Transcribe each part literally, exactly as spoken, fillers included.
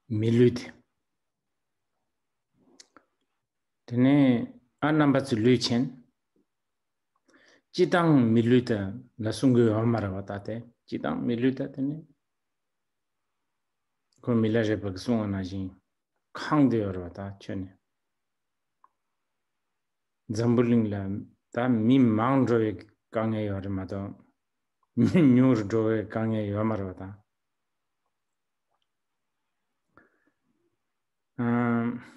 མི་ལུས་དེ། དེ་ནས་ཨ་རྣམ་པ་ཚོ་ལུས་ཆེན། སྤྱི་བཏང་མི་ལུས་དེ་ལ་གསུང་གི་ཡོད་མ་རེད་བ། ད་དེ་སྤྱི་བཏང་མི་ལུས་དེ་དེ་ནས་ཁོ་མི་ལ་རས་པ་གིས་གསུང་བ་ནང་བཞིན་ཁེངས་བསྡད་ཡོད་རེད་བ། ད་ཁྱོན་ནས། འཛམ་བུ་གླིང་ལ་ད་མི་མང་འགྲོ་བའི་དཀའ་ངལ་ཡོད་རེད་མ་གཏོགས། མི་ཉུང་རུ་འགྲོ་བའི་དཀའ་ངལ་ཡོད་མ་རེད་བ་ད། ཨམ།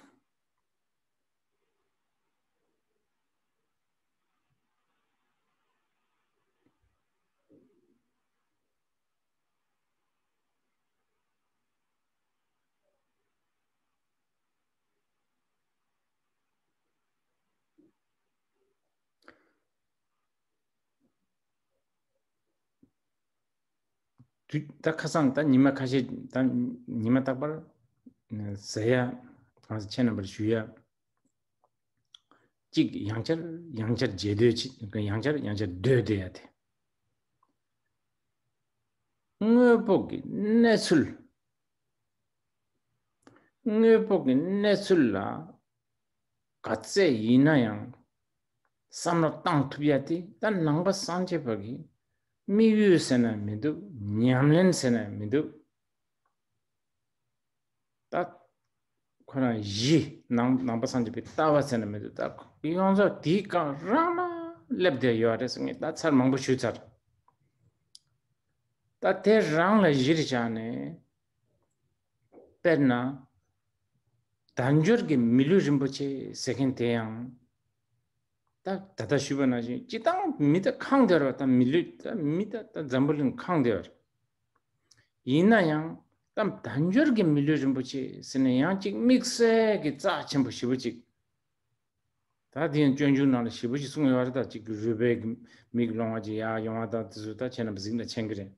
དུས་ད་ཁ་སང་ད་ཉི་མ་ཁ་ཤས་ད་ཉི་མ་རྟག་པར་ཟེར་ཡ། གང་ཟེར། ཁྱེད་རྣམ་པར་ཞུ་ཡ། གཅིག་ཡང་བསྐྱར་ཡང་བསྐྱར་བརྗེད་འདོད་ཅིག་ཡང་བསྐྱར་ཡང་བསྐྱར་སྡོད་བསྡད་ཡ་དེ། དངོས་པོ་གི་གནས་ཚུལ། དངོས་པོ་གི་གནས་ཚུལ་ལ་ག་ཚད་ཡིན་ན་ཡང་བསམ་བློ་བཏང་ཐུབ་ཡ་དེ་ད་ནང་པ་སངས་རྒྱས་པ་གི་དམིགས་ཡུལ་ཟེར་ན་མི་འདུག་ཉམས་ལེན་ཟེར་ན་མི་འདུག་ད་ཁོ་རང་གཞི་ནང་ནང་པ་སངས་རྒྱས་པའི་ལྟ་བ་ཟེར་ན་མི་འདུག་ད་ཡོངས་རྫོགས་དེའི་སྒང་རང་ལ་སླེབས་བསྡད་ཡོད་རེད་ཟེར་ངས་ད་ཚར་མང་པོ་ཞུས་ཚར། ད་དེ་རང་ལ་གཞིར་བཞག་ནས། དཔེར་ན། དལ་འབྱོར་གྱི་མི་ལུས་རིན་པོ་ཆེ་ཟེར་མཁན་དེ་ཡང་། ད་ད་ལྟ་ཞུས་པ་ནང་བཞིན་སྤྱི་བཏང་མི་ད་ཁེངས་བསྡད་རེད་བ། ད་མི་ལུས་ད་མི་ད་ད་འཛམ་བུ་གླིང་ཁེངས་བསྡད་རེད། ཡིན་ན་ཡང་ད་དལ་འབྱོར་གྱི་མི་ལུས་རིན་པོ་ཆེ་ཟེར་ནས་ཡང་གཅིག་དམིགས་བསལ་གྱི་རྩ་ཆེན་པོ་ཞེ་པོ་ཅིག་ད་དེ་ཡང་སྤྱོད་འཇུག་ནང་ལ་ཞེ་པོ་ཅིག་གསུངས་ཡོད་རེད། ད་གཅིག་གི་རུས་སྦལ་གྱི་མིག་ལོང་བ་ཅིག་ཡར་ཡོང་བ་དང་དེ་ཚོ་ད་ཁྱེད་རྣམ་པ་གཟིགས་ན་མཁྱེན་གྱི་རེད།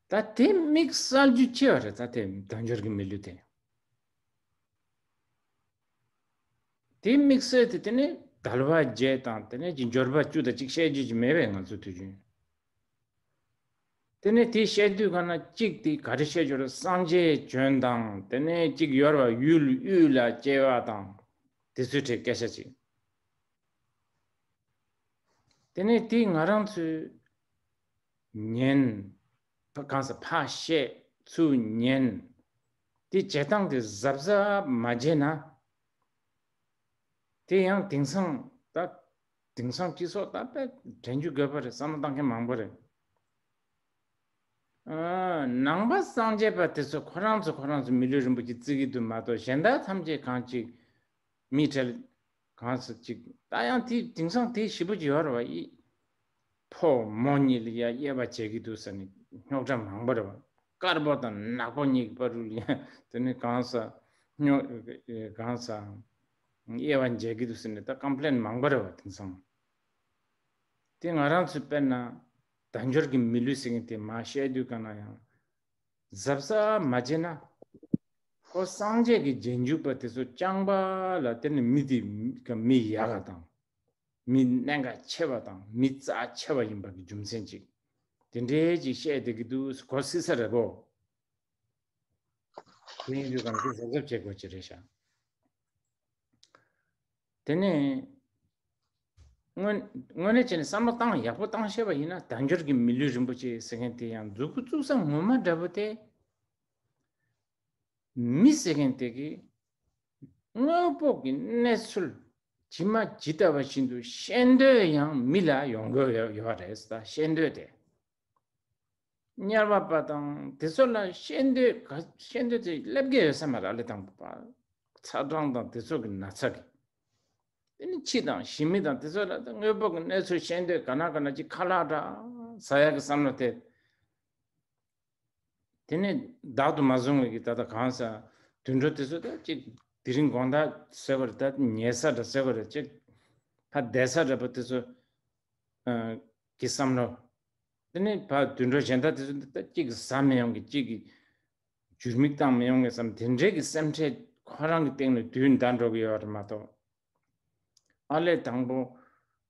ད་དེ་དམིགས་བསལ་རྒྱུ་ཅི་ཡོད་རེད། ད་དེ་དལ་འབྱོར་གྱི་མི་ལུས་དེ། དེ་དམིགས་བསལ་དེ་དེ་ནས་དལ་བ་བརྒྱད་དང་དེ་ནས་ཀྱི་འབྱོར་པ་བཅུ་དང་གཅིག་བཤད་རྒྱུ་ཅིག་མེད་པས་ང་ཚོ་དུས་རྒྱུན། དེ་ནས་དེ་བཤད་དུས་གང་ན་གཅིག་དེ་ག་རེ་བཤད་རྒྱུ་རེད། སངས་རྒྱས་བྱོན་དང་དེ་ནས་གཅིག་ཡོད་རེད་བ། ཡུལ་དབུས་ལ་སྐྱེ་བ་དང་དེ་ཚོའི་གྲས་སྐད་ཆ་ཅིག་དེ་ནས་དེ་ང་རང་ཚོས་ཉན། གང་ཟེར། ཕར་བཤད་ཚུར་ཉན། དེ་བྱེད་སྟངས་དེ་གཟབ་གཟབ་མ་བྱས་ན། དེ་ཡང་དེང་སང་ད་དེང་སང་སྤྱི་ཚོགས་ད་དཔེ་དྲན་རྒྱུ་དགོས་པ་རེད། བསམ་བློ་བཏང་མཁན་མང་པོ་རེད། ཨ། ནང་པ་སངས་རྒྱས་པ་དེ་ཚོ་ཁོ་རང་ཚོ་ཁོ་རང་ཚོ་མི་ལུས་རིན་པོ་ཆེ་བརྩི་གི་འདུག་མ་གཏོགས་གཞན་དག་ཐམས་ཅད་གང་ཅིག་མི་གྲལ་གང་ཟེར་ཅིག་ད་ཡང་དེ་དེང་སང་དེ་ཞེ་པོ་ཅིག་ཡོད་རེད་བ། ཨི། ཕོ་མོ་གཉིས་ལ་ཡ་དབྱེ་བ་འབྱེད་ཀྱི་འདུག་ཟེར་ནས་རྙོག་དྲ་མང་པོ་རེད་བ། དཀར་པོ་དང་ནག་པོ་གཉིས་ཀྱི་བར་དུ་ལ་ཡ་དེ་ནས་གང་ཟེར་རྙོག་གང་ཟེར་དབྱེ་བ་འབྱེད་ཀྱི་འདུག་ཟེར་ནས་ད་ཀམ་པི་ལེན་མང་པོ་རེད་བ། དེང་སང་དེ་ང་རང་ཚོས་དཔེར་ན་དལ་འབྱོར་གྱི་མི་ལུས་ཟེར་མཁན་དེ་མར་བཤད་དུས་གང་ན་ཡང་། གཟབ་གཟབ་མ་བྱས་ན། ཁོ་སངས་རྒྱས་ཀྱི་རྗེས་འཇུག་པ་དེ་ཚོ་རྐྱང་པ་ལ་བརྟེན་ནས་མི་དེ་མི་ཡག་ག་དང་། མི་གནད་འགག་ཆེ་བ་དང་མི་རྩ་ཆེ་བ་ཡིན་པ་གི་རྒྱུ་མཚན་ཅིག་དེ་འདྲའི་ཅིག་བཤད་བསྡད་ཀྱི་འདུག་གོ་སྲིད་ས་རེད་གོ། དེ་ཡིན་དུས་གང་གི་གཟབ་གཟབ་བྱེད་དགོས་ཀྱི་རེད་ཤག་དེ་ནས་དངོས་དངོས་གནས་བྱས་ནས་བསམ་བློ་བཏང་ཡག་པོ་བཏང་ཤེས་པ་ཡིན་ན་དལ་འབྱོར་གྱི་མི་ལུས་རིན་པོ་ཆེ་ཟེར་མཁན་དེ་ཡང་མཛུབ་གུ་བཙུགས་ས་ངོ་མ་འདྲ་པོ་དེ། མི་ཟེར་མཁན་དེ་གིས་དངོས་པོ་གི་གནས་ཚུལ་ཇི་མ་ཇི་ལྟ་བ་བཞིན་དུ་ཤེས་འདོད་ཡང་མི་ལ་ཡོང་གི་ཡོད་ཡོད་རེད། ད་ཤེས་འདོད་དེ། དམྱལ་བ་པ་དང་དེ་ཚོ་ལ་ཤེས་འདོད་ག་ཤེས་འདོད་དེ་སླེབས་ཀྱི་ཡོད་ས་མ་རེད། ཨ་ལས་དང་པོ་པ་ཚ་གྲང་དང་དེ་ཚོ་གི་ན་ཚ་གི། དེ་ནི་འཆི་དང་ཞི་མི་དང་དེ་ཚོ་ལ་ད་དངོས་པོ་གི་གནས་ཚུལ་ཤེས་འདོད་ག་ན་ག་ན་ཅིག་ཁ་ལག་འདྲ་ཟ་ཡག་གི་བསམ་བློ་དེ། དེ་ནས་བདག་ཏུ་མ་བཟུང་བའི་གི་ད་ལྟ་གང་ཟེར་དུད་འགྲོ་དེ་ཚོ་ད་ཅིག་དེ་རིང་དགོང་དག་ཟེར་བ་རེད། ད་ཉལ་ས་འདྲ་ཟེར་བ་རེད། ཅིག་ཕ་བསྡད་ས་འདྲ་པོ་དེ་ཚོ་ཨ་གི་བསམ་བློ། དེ་ནས་ཕ་དུད་འགྲོ་གཞན་དག་དེ་ཚོ་ད་ཅིག་ཟ་མི་ཡོང་གི་ཅིག་གི་འཇུར་མིག་བཏང་མི་ཡོང་གི་བསམ་དེ་འདྲའི་གི་སེམས་ཁྲལ་ཁོ་རང་གི་སྟེང་ནས་དུས་འདའ་འགྲོ་གི་ཡོད་རེད་མ་གཏོགས། ཨ་ལས་དང་པོ་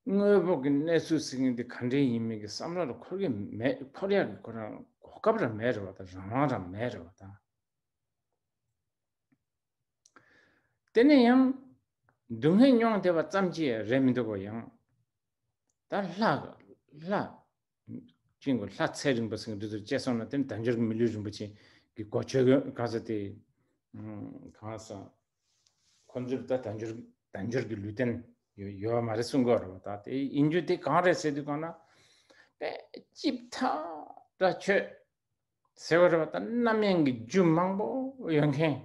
དངོས་པོ་གི་གནས་ཚུལ་ཟེར་མཁན་དེ་ག་འདྲའི་ཡིན་མིན་གྱི་བསམ་བློ་ལ་འཁོར་གྱི་མེད། འཁོར་ཡག་གི་ཁོ་རང་གོ་སྐབས་རང་མེད་རེད་བ། ད་རང་དབང་རང་མེད་རེད་བ། ད་ དེ་ནས་ཡང་སྡུག་བསྔལ་མྱོང་བསྡད་པ་ཙམ་གྱིས་རེད་མི་འདུག་གོ། ཡང་ད་ལྷ་ལྷ་ཅིག་གོ། ལྷ་ཚེ་རིང་པོ་ཟེར་མཁན་འདི་ཚོ་སྐྱེས་སོང་ན། དེ་ནི་དལ་འབྱོར་གྱི་མི་ལུས་རིན་པོ་ཆེ་གི་གོ་ཆོད་གི་ག་ས་དེ་གང་ས་ཁོ་ཚོར་ད་དལ་འབྱོར་དལ་འབྱོར་གྱི་ལུས་རྟེན་ཡོད་ཡོད་མ་རེད་གསུང་གི་ཡོད་རེད་པ། ད་དེ་ཡིན་རྒྱུ་དེ་གང་རེད་ཟེར་དུས་གང་ན། དཔེ་ལྕིབས་ཐག་འདྲ་ཆོད་ཟེར་བ་རེད་པ། ད་རྣམ་གཡེང་གི་རྒྱུ་མང་པོ་ཡོད་མཁན།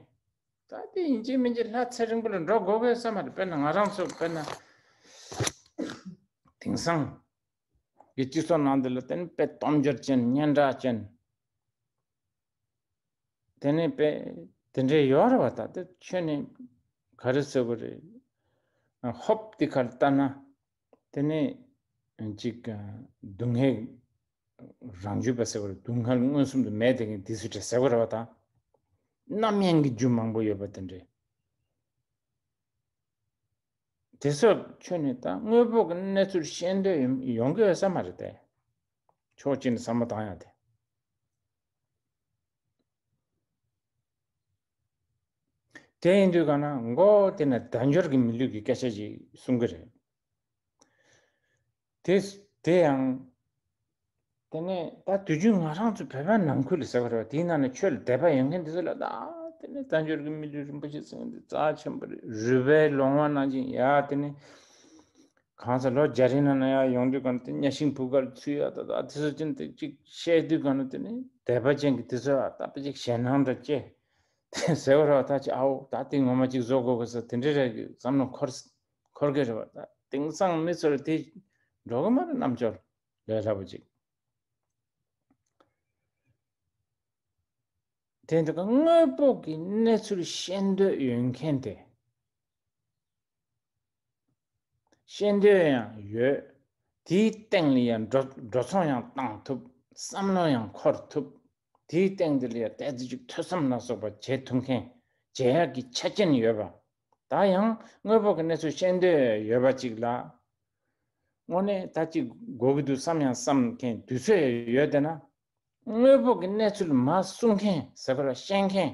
ད་དེ་ཡིན་གཅིག་མིན་གཅིག་ལྷ་ཚེ་རིང་པོ་ལ་འགྲོ་དགོས་དགོས་བསམ་པ་རེད། དཔེར་ན་ང་རང་ཚོ་དཔེར་ན་དེང་སང་གི་སྤྱི་ཚོགས་ནང་འདི་ལ་བརྟེན་དཔེ་སྟོབས་འབྱོར་ཅན། སྙན་གྲགས་ཅན། དེ་ནས་དཔེ་དེ་འདྲའི་ཡོད་རེད་པ། ད་དེ་ཁྱོན་ནས་ག་རེ་ཟེར་དགོས་རེད། ཧོབ་དེ་ཁར་ལྟ་ན། དེ་ནས་ཅིག་སྡུག་བསྔལ་རང་རྒྱུད་པ་ཟེར་བ་རེད། སྡུག་བསྔལ་མངོན་སུམ་དུ་མེད་དེ་གིན་དེ་ཚོ་བྲལ་ཟེར་བ་རེད་པ། ད་རྣམ་གཡེང་གི་རྒྱུ་མང་པོ་ཡོད་པ་དེ་འདྲས། དེ་ཚོ་ཁྱོན་ནས་ད་དངོས་པོ་གི་གནས་ཚུལ་ཤེས་འདོད་ཡོང་ཡོང་གི་ཡོད་ས་མ་རེད་དེ། ཕྱོགས་གཅིག་ནས་བསམ་བློ་བཏང་ཡ་དེ། དེ་ཡིན་དུས་གང་ན་མགོ་དེ་ནས་དལ་འབྱོར་གྱི་མི་ལུས་ཀྱི་སྐད་ཆ་ཞིག་གསུང་གི་རེད། དེ་དེ་ཡང་དེ་ནས་ད་དུས་རྒྱུན་ང་རང་ཚོ་བོད་པ་ནང་ཁུལ་ལ་ཟེར་བ་རེད་པ། དེའི་ནང་ནས་ཆོས་ལ་དད་པ་ཡོད་མཁན་དེ་ཚོ་ལ་ད་དེ་ནས་དལ་འབྱོར་གྱི་མི་ལུས་རིན་པོ་ཆེ་ཟེར་མཁན་དེ་རྩ་ཆེན་པོ་རེད། རུས་པའི་ལོང་བ་ནང་བཞིན་ཡ། དེ་ནས་གང་ས་ལོ་བརྒྱ་རིང་ནང་ན་ཡ་ཡོང་དུས་གང་དེ་གཉའ་ཤིང་བུ་གར་ཚུད་ཡ། ད་ད་དེ་ཚོ་ཅན་དེ་གཅིག་བཤད་དུས་གང་ན་དེ་ནས་དད་པ་ཅན་གྱི་དེ་ཚོ་ད་དཔེ་ཅིག་ཞེད་སྣང་འདྲ་སྐྱེ། དེ་ཟེར་བ་རེད་པ། ད་ཅི་ཨའོ་ད་དེ་ངོ་མ་ཅིག་བཟོ་དགོས་དགོས་ཟེར་དེ་འདྲའི་རེད་བསམ་བློ་འཁོར་འཁོར་གི་རེད་པ། ད་དེང་སང་མི་ཚོར་དེ་འགྲོ་གི་མ་རེད། རྣམ་འབྱོར་ལས་སླ་པོ་ཅིག་དེ་འདི་ག་དངོས་པོ་གི་གནས་ཚུལ་ཤེས་འདོད་ཡོད་མཁན་དེ། ཤེས་འདོད་ཡང་ཡོད། དེའི་སྟེང་ལ་ཡང་འགྲོ་འགྲོ་སོང་ཡང་བཏང་ཐུབ། བསམ་བློ་ཡང་འཁོར་ཐུབ། དེའི་སྟེང་དེ་ལ་ཡང་ཏོག་ཙམ་ཅིག་ཐོས་བསམ་ལ་སོགས་པ་བྱེད་ཐུབ་མཁན། བྱེད་ཡག་གི་ཆ་རྐྱེན་ཡོད་པ། ད་ཡང་དངོས་པོ་གི་གནས་ཚུལ་ཤེས་འདོད་ཡོད་པ་ཅིག་ལ། དངོས་གནས་ད་ཅིག་དགོས་ཀྱི་འདུག་བསམ་ཡང་བསམ་མཁན་དུས་ཚོད་ཡོད་བསྡད་ན། དངོས་པོ་གི་གནས་ཚུལ་མར་གསུང་མཁན་ཟེར་བ་ལ་ཤེས་མཁན་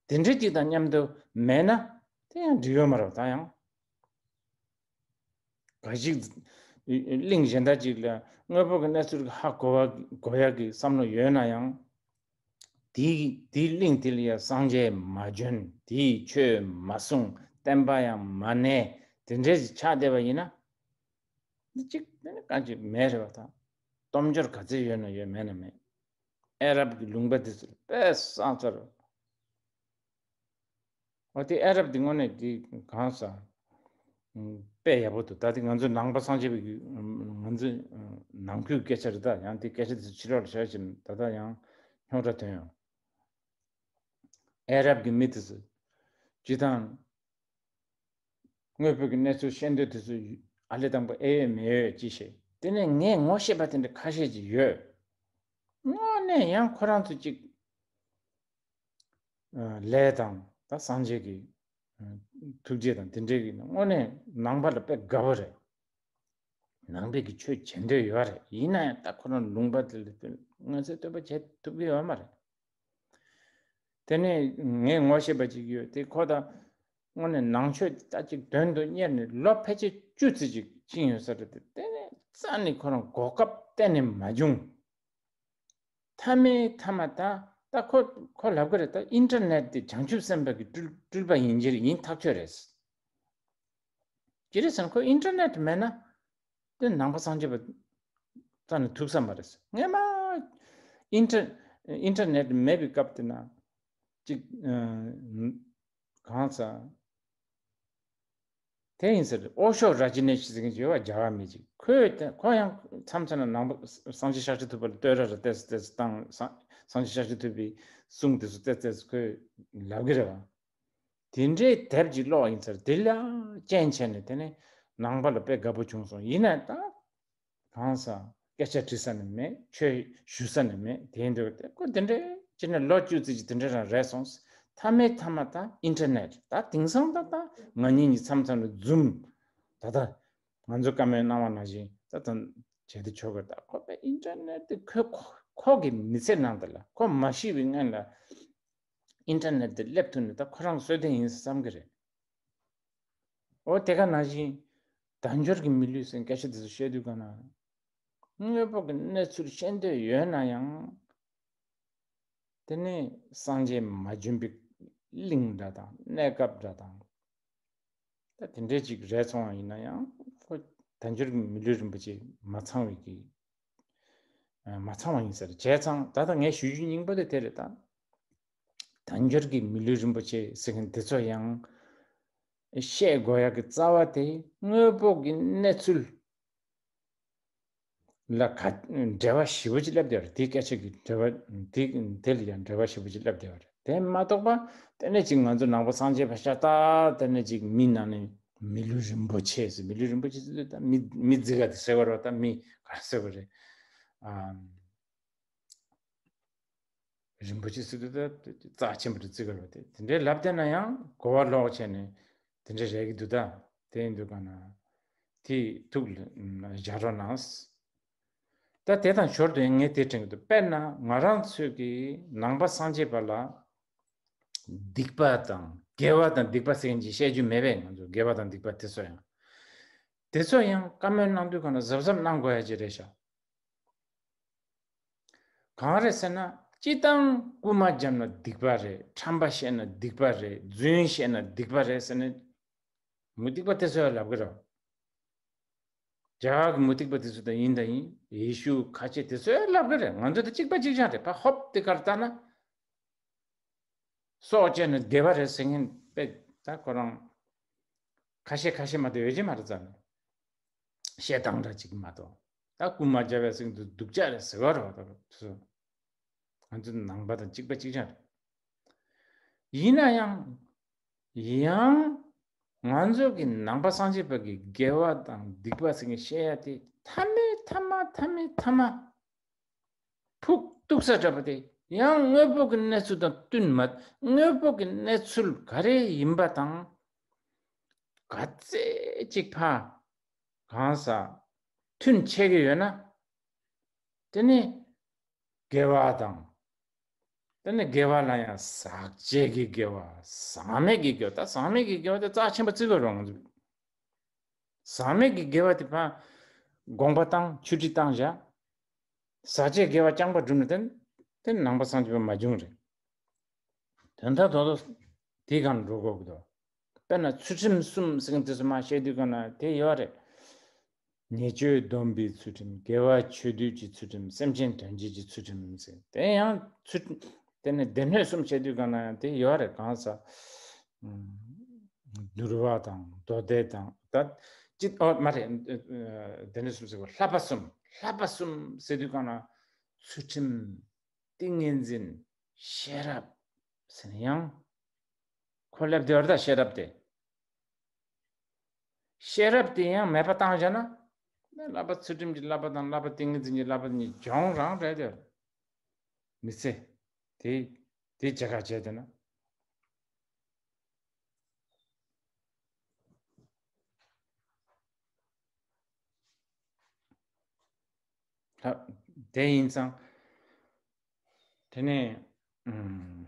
དེ་འདྲ་ཅིག་དང་མཉམ་དུ་མེད་ན་དེ་ཡང་འགྲིག་ཡོད་མ་རེད། ད་ཡང་ག་ཞིག་གླིང་གཞན་དག་ཅིག་ལ་དངོས་པོ་གི་གནས་ཚུལ་གྱི་ཧ་གོ་བ་གོ་ཡག་གི་བསམ་བློ་ཡོད་ན་ཡང་། དེའི་དེའི་གླིང་དེ་ལ་ཡང་སངས་རྒྱས་མ་བྱོན། དེའི་ཆོས་མ་གསུངས། བསྟན་པ་ཡང་མ་གནས། དེ་འདྲ་ཞིག་ཆགས་བསྡད་པ་ཡིན་ན། འདི་གཅིག་དེ་ནི་གང་ཅིག་མེད་རེད་པ། ད་སྟོབས་འབྱོར་ག་ཚད་ཡོད་ན་ཡོད། མེད་ན་མེད། ཨ་རབ་ཀྱི་ལུང་པ་དེ་ཚོ་དཔེ་བཟང་ས་རེད། འོ་དེ་ཨ་རབ་དེ་དངོས་གནས་དེ་གང་ས་དཔེ་ཡག་པོ་འདུག་ད་དེ་ང་ཚོ་ནང་པ་སངས་རྒྱས་པའི་གི་ང་ཚོ་ནང་ཁུལ་སྐད་ཆ་རེད། ད་ཡང་དེ་སྐད་ཆ་དེ་ཚོ་ཕྱི་ལོགས་ལ་བཤད་ཕྱིན་ད་ལྟ་ཡང་རྙོག་དྲ་ཐོན་ཡོང་། ཨ་རབ་ཀྱི་མི་དེ་ཚོ་སྤྱི་བཏང་དངོས་པོ་གི་གནས་ཚུལ་ཤེས་འདོད་དེ་ཚོ་ཨ་ལེ་དང་པོ་ཨེ་ཡོད་མེད་ཡོད་ཅི་ཤེས། དེ་ནས་ངས་ངོ་ཤེས་པ་དེ་འདྲ་ཁ་ཤས་ཅིག་ཡོད། དངོས་གནས་ཡང་ཁོ་རང་ཚོ་ཅིག་ལས་དང་ད་སངས་རྒྱས་ཀྱི་ཐུགས་རྗེ་དང་དེ་འདྲའི་གི་དངོས་གནས་ནང་པ་ལ་དཔེ་དགའ་པོ་རེད། ནང་པའི་གི་ཆོས་བྱེད་འདོད་ཡོད་རེད། ཡིན་ན་ཡང་ད་ཁོ་རང་ལུང་པ་དེ་ལ་དངོས་གནས་བསྟོད་པ་བྱེད་ཐུབ་ཀྱི་ཡོད་མ་རེད། དེ་ནས་ངས་ངོ་ཤེས་པ་ཅིག་ཡོད། དེ་ཁོ་ད་དངོས་གནས་ནང་ཆོས་ད་ཅིག་དོན་དུ་གཉེར་ནས་ལོ་ཕལ་ཆེར་བཅུ་ཙམ་ཅིག་ཕྱིན་ཡོད་ས་རེད། དེ་དེ་ནས་རྩ་ནས་ཁོ་རང་གོ་སྐབས་གཏན་ནས་མ་བྱུང་། མཐའ་མའི་མཐའ་མ་ད་ད་ཁོ་ཁོ་ལབ་གི་རེད། ད་ཨིན་ཊར་ནེཊ་དེ་བྱང་ཆུབ་སེམས་དཔའ་གི་སྤྲུལ་སྤྲུལ་པ་ཡིན་གྱི་རེད། ཡིན་ཐག་ཆོད་རེད། ཅི་རེད་ཟེར་ན་ཁོ་ཨིན་ཊར་ནེཊ་མེད་ན་དེ་ནང་པ་སངས་རྒྱས་པ་རྩ་ནས་ཐུབ་ས་མ་རེད། སྔས་མ་ཨིན་ཊར་ཨིན་ཊར་ནེཊ་མེད་པའི་སྐབས་དེ་ན་ཅིག་གང་ས་དེ་ཡིན་ཟེར། ཨོ་ཤོ་ར་ཇི་ནེ་ཤི་ཟེར་མཁན་ཅིག་ཡོད་པ། རྒྱ་གར་མི་ཅིག་ཁོས་ཁོ་ཡང་མཚམས་མཚམས་ལ་ནང་པ་སངས་རྒྱས་ཤཱཀྱ་ཐུབ་པ་ལ་བསྟོད་ར་ར་ཏོག་ཙམ་ཏོག་ཙམ་བཏང་། སངས་སངས་རྒྱས་ཤཱཀྱ་ཐུབ་པའི་གསུང་དེ་ཚོ་ཏོག་ཙམ་ཏོག་ཙམ་ཁོས་ལབ་གི་རེད་པ། དེ་འདྲའི་དེབ་ཅིག་ཀློག་ཡིན་ཟེར། དེ་ལ་རྐྱེན་བྱས་ནས་དེ་ནས་ནང་པ་ལ་དཔེ་དགའ་པོ་བྱུང་སོང་། ཡིན་ན་ད་གང་ས་སྐད་ཆ་དྲི་ས་ནི་མེད། ཆོས་ཞུ་ས་ནི་མེད། དེ་འདྲ་དེ་ཁོ་དེ་འདྲའི་སྤྱིར་ན་ལོ་བཅུ་ཙམ་ཅིག་དེ་འདྲ་རང་རེད་སོང་། མཐའ་མའི་མཐའ་མ་ད་ཨིན་ཊར་ནེཊ། ད་དེང་སང་ད་ད་ང་གཉིས་ཀྱི་མཚམས་མཚམས་ལ་ཛུམ། ད་ད་ང་ཚོ་བཀའ་མོལ་གནང་བ་ནང་བཞིན་ད་ད་བྱེད་དུ་ཆོག་གི། ད་ཁོ་པའི་ཨིན་ཊར་ནེཊ་དེ་ཁོ་ཁོ་ཁོ་གི་མི་ཚེ་ནང་དུ་ལ་ཁོ་མ་ཤི་བའི་སྔོན་ལ་ཨིན་ཊར་ནེཊ་དེ་སླེབས་ཐུབ་ན་ད་ཁོ་རང་གསོད་དོན་ཡིན་བསམ་གི་རེད། འོ་དེ་ག་ནང་བཞིན་དལ་འབྱོར་གྱི་མི་ལུས་ཟེར་སྐད་ཆ་དེ་ཚོ་བཤད་དུས་ག་ན། དངོས་པོ་གི་གནས་ཚུལ་ཤེས་འདོད་ཡོད་ན་ཡང་། དེ་ནས་སངས་རྒྱས་མ་བྱོན་པའི་གླིང་འདྲ་དང་གནས་སྐབས་འདྲ་དང་། ད་དེ་འདྲའི་ཅིག་རེད་སོང་བ་ཡིན་ན་ཡང་ཁོ་དལ་འབྱོར་གྱི་མི་ལུས་རིན་པོ་ཆེ་མ་ཚང་བའི་གི་མ་ཚང་བ་ཡིན་ཟེར་བྱས་ཙང་ད་ལྟ་ངས་ཞུ་རྒྱུ་སྙིང་པོ་དེ་དེ་རེད་ད། དལ་འབྱོར་གྱི་མི་ལུས་རིན་པོ་ཆེ་ཟེར་མཁན་དེ་ཚོ་ཡང་བཤད་དགོས་ཡག་གི་རྩ་བ་དེ་དངོས་པོ་གི་གནས་ཚུལ་ལ་ག་འགྲེལ་བ་ཞིབ་པོ་ཅིག་བསླབ་བསྡད་པ་རེད། དེའི་སྐད་ཆ་གི་འགྲེལ་བ་དེ་དེ་ལ་ཡང་འགྲེལ་བ་ཞིབ་པོ་ཅིག་བསླབ་བསྡད་པ་རེད། དེ་མ་གཏོགས་པ་དེ་ནས་ཅིག་ང་ཚོ་ནང་པ་སངས་རྒྱས་པ་ཤ་སྟག་དེ་ནས་ཅིག་མི་ནང་ནས་མི་ལུས་རིན་པོ་ཆེ་ཟེར། མི་ལུས་རིན་པོ་ཆེ་ཟེར་དུས་ད་མི་མི་རྫི་ག་དེ་ཟེར་བ་རེད། ད་མི་ག་ཟེར་བ་རེད། ཨམ། རིན་པོ་ཆེ་ཟེར་དུས་ད་རྩ་ཆེན་པོ་རེད་བརྩི་གི་རེད་དེ། དེ་འདྲའི་ལབ་བསྡད་ན་ཡང་གོ་བ་ལོག་བྱས་ནས་དེ་འདྲའི་རེད་གི་འདུག་ད། དེ་ཡིན་དུས་ག་ན་དེ་ཐུགས་ལ་འཇགས་རོགས་གནང་། ད་དེ་དང་ཞོར་དུ་ཡང་ངས་དེ་དྲན་གི་འདུག་དཔེར་ན་ང་རང་ཚོས་ཀྱི་ནང་པ་སངས་རྒྱས་པ་ལ་སྡིག་པ་དང་དགེ་བ་དང་སྡིག་པ་ཟེར་མཁན་ཅིག་བཤད་རྒྱུ་མེད་པས། ང་ཚོ་དགེ་བ་དང་སྡིག་པ་དེ་ཚོ་ཡང་དེ་ཚོ་ཡང་བཀའ་མོལ་གནང་དུས་ག་ན་གཟབ་གཟབ་གནང་དགོས་ཡ་ཅིག་རེད་ཤག་གང་རེད་ཟེར་ན། སྤྱིར་བཏང་རྐུན་མ་བརྒྱབ་ན་སྡིག་པ་རེད། ཁྲམ་པ་བཤད་ན་སྡིག་པ་རེད། རྫུན་བཤད་ན་སྡིག་པ་རེད་ཟེར་ནས་མུ་སྟེགས་པ་དེ་ཚོས་ལབ་གི་རེད། རྒྱ་གར་གྱི་མུ་སྟེགས་པ་དེ་ཚོ་དང་ཡིན་དང་ཡིན། ཡེ་ཤུ་ཁ་ཆེ་དེ་ཚོས་ལབ་གི་རེད། ང་ཚོ་དང་གཅིག་པ་གཅིག་རྐྱང་རེད། ཕ་ཧོབ་དེ་གར་ལྟ་ན། སྲོག་བཅད་ན་བདེ་བ་རེད་ཟེར་མཁན་དཔེ་ད་ཁོ་རང་ཁ་ཤས་ཁ་ཤས་མ་གཏོགས་ཡོད་ཀྱི་མ་རེད་རྩ་ནས། བཤད་སྟངས་འདྲ་ཅིག་མ་གཏོགས། ད་རྐུན་མ་བརྒྱབ་པའི་སྟེང་དུ་སྡུག་ཅག་རེད་ཟེར་བ་རེད་བ། ད་ང་ཚོ་ནང་པ་དང་གཅིག་པ་གཅིག་རྐྱང་རེད། ཡིན་ན་ཡང་། ཡང་ང་ཚོ་གི་ནང་པ་སངས་རྒྱས་པ་གི་དགེ་བ་དང་སྡིག་པ་ཟེར་མཁན་བཤད་ཡ་དེ་མཐའ་མའི་མཐའ་མ་མཐའ་མའི་མཐའ་མ། ཕུགས་གཏུགས་ས་འདྲ་པོ་དེ་ཡང་དངོས་པོ་གི་གནས་ཚུལ་དང་བསྟུན་མ། དངོས་པོ་གི་གནས་ཚུལ་ག་རེ་ཡིན་པ་དང་ག་ཚད་ཅིག་ཕ་གང་ས་མཐུན་ཆད་ཀྱི་ཡོད་ན། དེ་ནི་དགེ་བ་དང་། དེ་ནི་དགེ་བ་ལ་ཡང་ཟག་བཅས་ཀྱི་དགེ་བ། ཟག་མེད་ཀྱི་དགེ་བ། ད་ཟག་མེད་ཀྱི་དགེ་བ་དེ་རྩ་ཆེན་པོ་བརྩི་དགོས་རེད་ང་ཚོས། ཟག་མེད་ཀྱི་དགེ་བ་དེ་ཕ་དགོངས་པ་བཏང་ཆུ་ཊི་བཏང་བཞག་ཟག་བཅས་དགེ་བ་རྐྱང་པ་བསྒྲུབས་ན་དེ་དེ་ནང་པ་སངས་རྒྱས་པ་མ་བྱུང་རེད། དོན་དག་ཏོག་ཏོག་དེའི་སྒང་འགྲོ་དགོས་ཀྱི་འདུག་དཔེར་ན་ཚུལ་ཁྲིམས་གསུམ་ཟེར་མཁན་དེ་ཚོ་མ་བཤད་དུས་སྒང་ན་དེ་ཡོད་རེད། ཉེས་སྤྱོད་སྡོམ་པའི་ཚུལ་ཁྲིམས། དགེ་བ་ཆོས་སྡུད་ཀྱི་ཚུལ་ཁྲིམས། སེམས་ཅན་དོན་བྱེད་ཀྱི་ཚུལ་ཁྲིམས་ཟེར། དེ་ཡང་ཚུལ་དེ་ནས་སྡེ་སྣོད་གསུམ་བཤད་དུས་སྒང་ན་དེ་ཡོད་རེད། གང་ཟག་འདུལ་བ་དང་མདོ་སྡེ་དང་ད་ཅི་ཨོ་མ་རེད། སྡེ་སྣོད་གསུམ་ཟེར་བ་བསླབ་པ་གསུམ། བསླབ་པ་གསུམ་ཟེར་དུས་སྒང་ན་ཚུལ་ཁྲིམས། ཏིང་ངེ་འཛིན། ཤེས་རབ་ཟེར་ན་ཡང་། ཁོ་སླེབས་དེ་བར་ད་ཤེས་རབ་དེ། ཤེས་རབ་དེ་ཡང་མེད་པ་བཏང་བཞག་ན། བསླབ་པ་ཚུལ་ཁྲིམས་ཀྱི་བསླབ་པ་དང་བསླབ་པ་ཏིང་ངེ་འཛིན་གྱི་བསླབ་པ་གཉིས་གྱོང་རང་རེད་དེ། མི་ཚེ། དེ་དེ་བྱེད་ག་བྱས་དེ་ན། ད་དེ་ཡིན་ཙང་། དེ་ནས་ཨུམ།